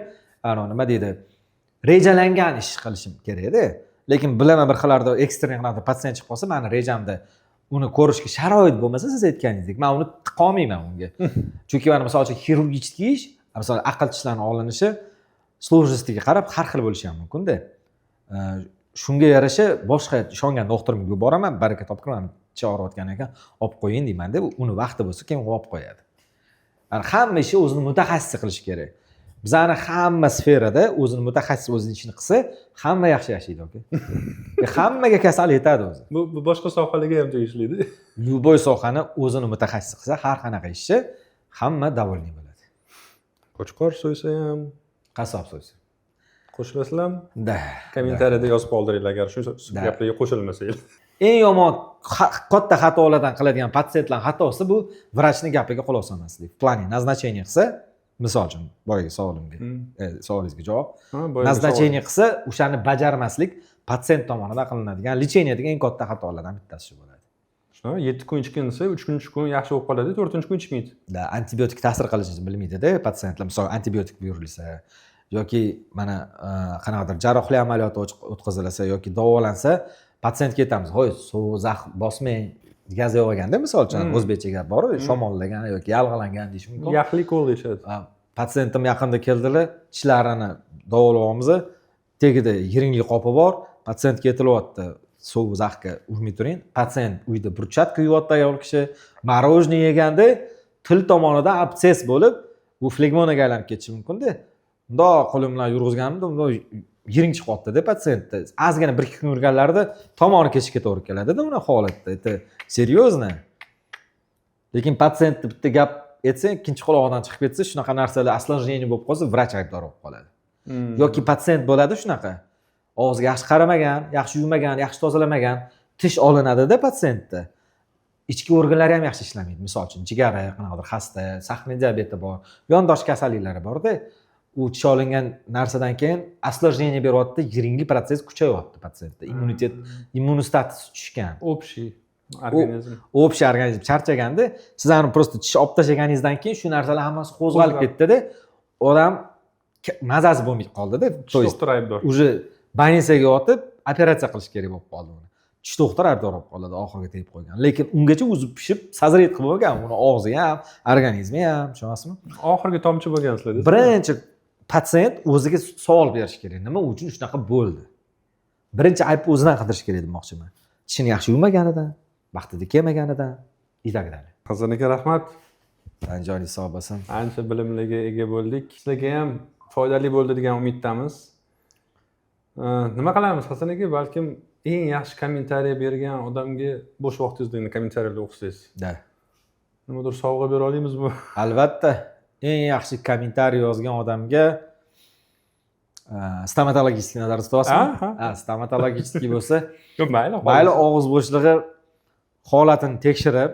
Speaker 1: ana nima deydi, rejalangan ish qilishim kerakda. Lekin bilaman, bir xillarda экстренный qanaqa patsient chiqib qolsa, mani rejamda uni ko'rishga sharoit bo'lmasa, siz aytganingizdek, man uni tiqolmayman unga. Chunki mana, misol uchun, хирургический ish, misol, aql tishlarni olinishi сложность iga qarab har xil bo'lishi ham mumkinda. Shunga yarasha boshqa ishongan doktorimga yuboraman, baraka topib, tishi og'riyotgan ekan, olib qo'ying deymanda, uni vaqti bo'lsa, keyin u olib qo'yadi. Yani hamma ishni o'zini mutaxassisi qilishi kerak. Bizani hamma sferada o'zini mutaxassis o'zini ishini qilsa, hamma yaxshi yashaydi, aka. Hammaga kasal yetadi o'zi.
Speaker 2: Bu boshqa sohalarga ham tegishlida.
Speaker 1: Любой sohani o'zini mutaxassisi qilsa, har qanaqa ishni, hamma довольный bo'ladi.
Speaker 2: Qo'chqor so'ysa ham
Speaker 1: qassob so'ysa.
Speaker 2: Qo'shilasizlarmi?
Speaker 1: Да.
Speaker 2: Kommentariyada yozib qoldiringlar agar shu
Speaker 1: Да.
Speaker 2: gaplarga qo'shilmasanglar.
Speaker 1: Eng yomon katta xatolardan qiladigan patsientlar xatosi bu vrachni gapiga quloq solmaslik. В плане назначение qilsa, misol uchun, boyagi savolimga, savolingizga javob,
Speaker 2: Ha, boyagi
Speaker 1: назначение qilsa, o'shani bajarmaslik patsient tomonidan qilinadigan лечение dagi eng katta xatolardan bittasi shu bo'ladi.
Speaker 2: Shunaqa 7 kun ichgin desa, uchinchi kun yaxshi bo'lib qoladi, to'rtinchi kun ichmaydi.
Speaker 1: Да, antibiotik ta'sir qilishini bilmaydida patsientlar. Misol, antibiotik buyurilsa yoki mana qanaqadir jarrohlik amaliyoti o'tkazilsa yoki davolansa, patsientga aytamiz: "Hoy, sovuq zax bosmang, gaz yog'ganda", misol uchun, o'zbekcha gap boru, shamollagan yoki yalg'alangan deyish mumkin.
Speaker 2: Yaxli qo'l deyishadi.
Speaker 1: Patsientim yaqinda keldilar, tishlarini davolayapmiz, tagida yiringli qopi bor. Patsientga aytilyapti: "Sovuq zaxga urmay turing". Patsient uyda брусчатка yuvyapti, ayol kishi мороженое yeganda til tomonida absess bo'lib, bu flegmonaga aylanib ketishi mumkinda. Bundoq qo'lim bilan yurg'izganimda bundoq yiring chiqyaptida patsientda. Ozgina 1-2 kun yurganlarida tomoni kesishga to'g'ri keladida unaqa holatda. Это серьезно. Lekin patsientni bitta gap aytsang, ikkinchi qulog'idan chiqib ketsa, shunaqa narsalar осложнение bo'lib qolsa, vrach aybdor bo'lib qoladi. Yoki patsient bo'ladi shunaqa, og'ziga yaxshi qaramagan, yaxshi yuvmagan, yaxshi tozalamagan, tish olinadida, patsientda ichki organlari ham yaxshi ishlamaydi. Misol uchun, jigari qanaqadir xasta, сахарный diabeti bor, yondosh kasalliklari borda, u tish olingan narsadan keyin осложнение beryapti, yiringli protsess kuchayyapti patsientda, immunitet, immunostatus tushgan.
Speaker 2: Общий organizm.
Speaker 1: Общий organizm charchaganda, sizlarni просто tish olib tashlaganingizdan keyin shu narsalar hammasi qo'zg'alib
Speaker 2: Qo'zg'alib.
Speaker 1: ketdida, odam mazasi bo'lmay qoldida.
Speaker 2: Tish
Speaker 1: То есть
Speaker 2: doktor aybdor.
Speaker 1: Уже больница ga yotib operatsiya qilish kerak bo'lib qoldi. Uni tish doktor aybdor bo'lib qoladi, oxiriga tegib qolgan, lekin ungacha o'zi pishib, созреть qilib bo'lgan uni og'zi ham, organizmi ham, tushunasizmi?
Speaker 2: Oxirgi tomchi bo'lgansizlar.
Speaker 1: Birinchi patsient o'ziga savol berishi kerak: nima uchun shunaqa bo'ldi? Birinchi ayb o'zidan qidirish kerak demoqchiman, tishini yaxshi yuvmaganidan, vaqtida kelmaganidan и так далее.
Speaker 2: Hasan aka, rahmat.
Speaker 1: Joningiz sog' bo'lsin.
Speaker 2: Ancha bilimlarga ega bo'ldik, sizlarga ham foydali bo'ldi degan umiddamiz. Nima qilamiz, Hasan aka, balkim Eng yaxshi kommentariy bergan odamga, bo'sh vaqtingizda endi kommentariyalar o'qisangiz,
Speaker 1: Да.
Speaker 2: nimadir sovg'a bera olamizmi?
Speaker 1: Albatta, eng yaxshi kommentariy yozgan odamga стоматологический nazarda tutyapsizmi?
Speaker 2: Ha, ha.
Speaker 1: Ha, стоматологический bo'lsa,
Speaker 2: Yo'q, mayli.
Speaker 1: Mayli, og'iz bo'shlig'i holatini tekshirib,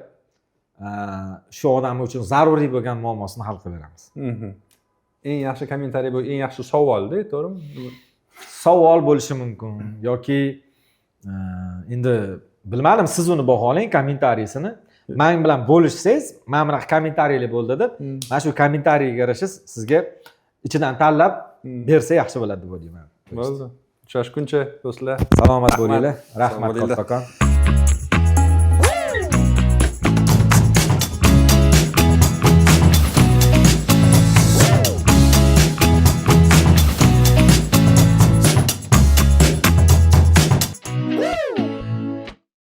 Speaker 1: shu odam uchun zaruriy bo'lgan muammosini hal qilib beramiz.
Speaker 2: Eng yaxshi kommentariy bu eng yaxshi savolda, to'g'rimi?
Speaker 1: Savol bo'lishi mumkin yoki endi bilmadim, siz uni baholang, kommentariyisini man bilan bo'lishsangiz, mana bunaqa kommentariylar bo'ldi deb, mana shu kommentariyga yarasha sizga ichidan tanlab bersa yaxshi bo'ladi deb o'ylayman.
Speaker 2: Bo'ldi, uchrashguncha, do'stlar.
Speaker 1: Salomat
Speaker 2: Rahmat.
Speaker 1: bo'linglar, rahmat
Speaker 2: Sog' bo'linglar.
Speaker 1: kattakon.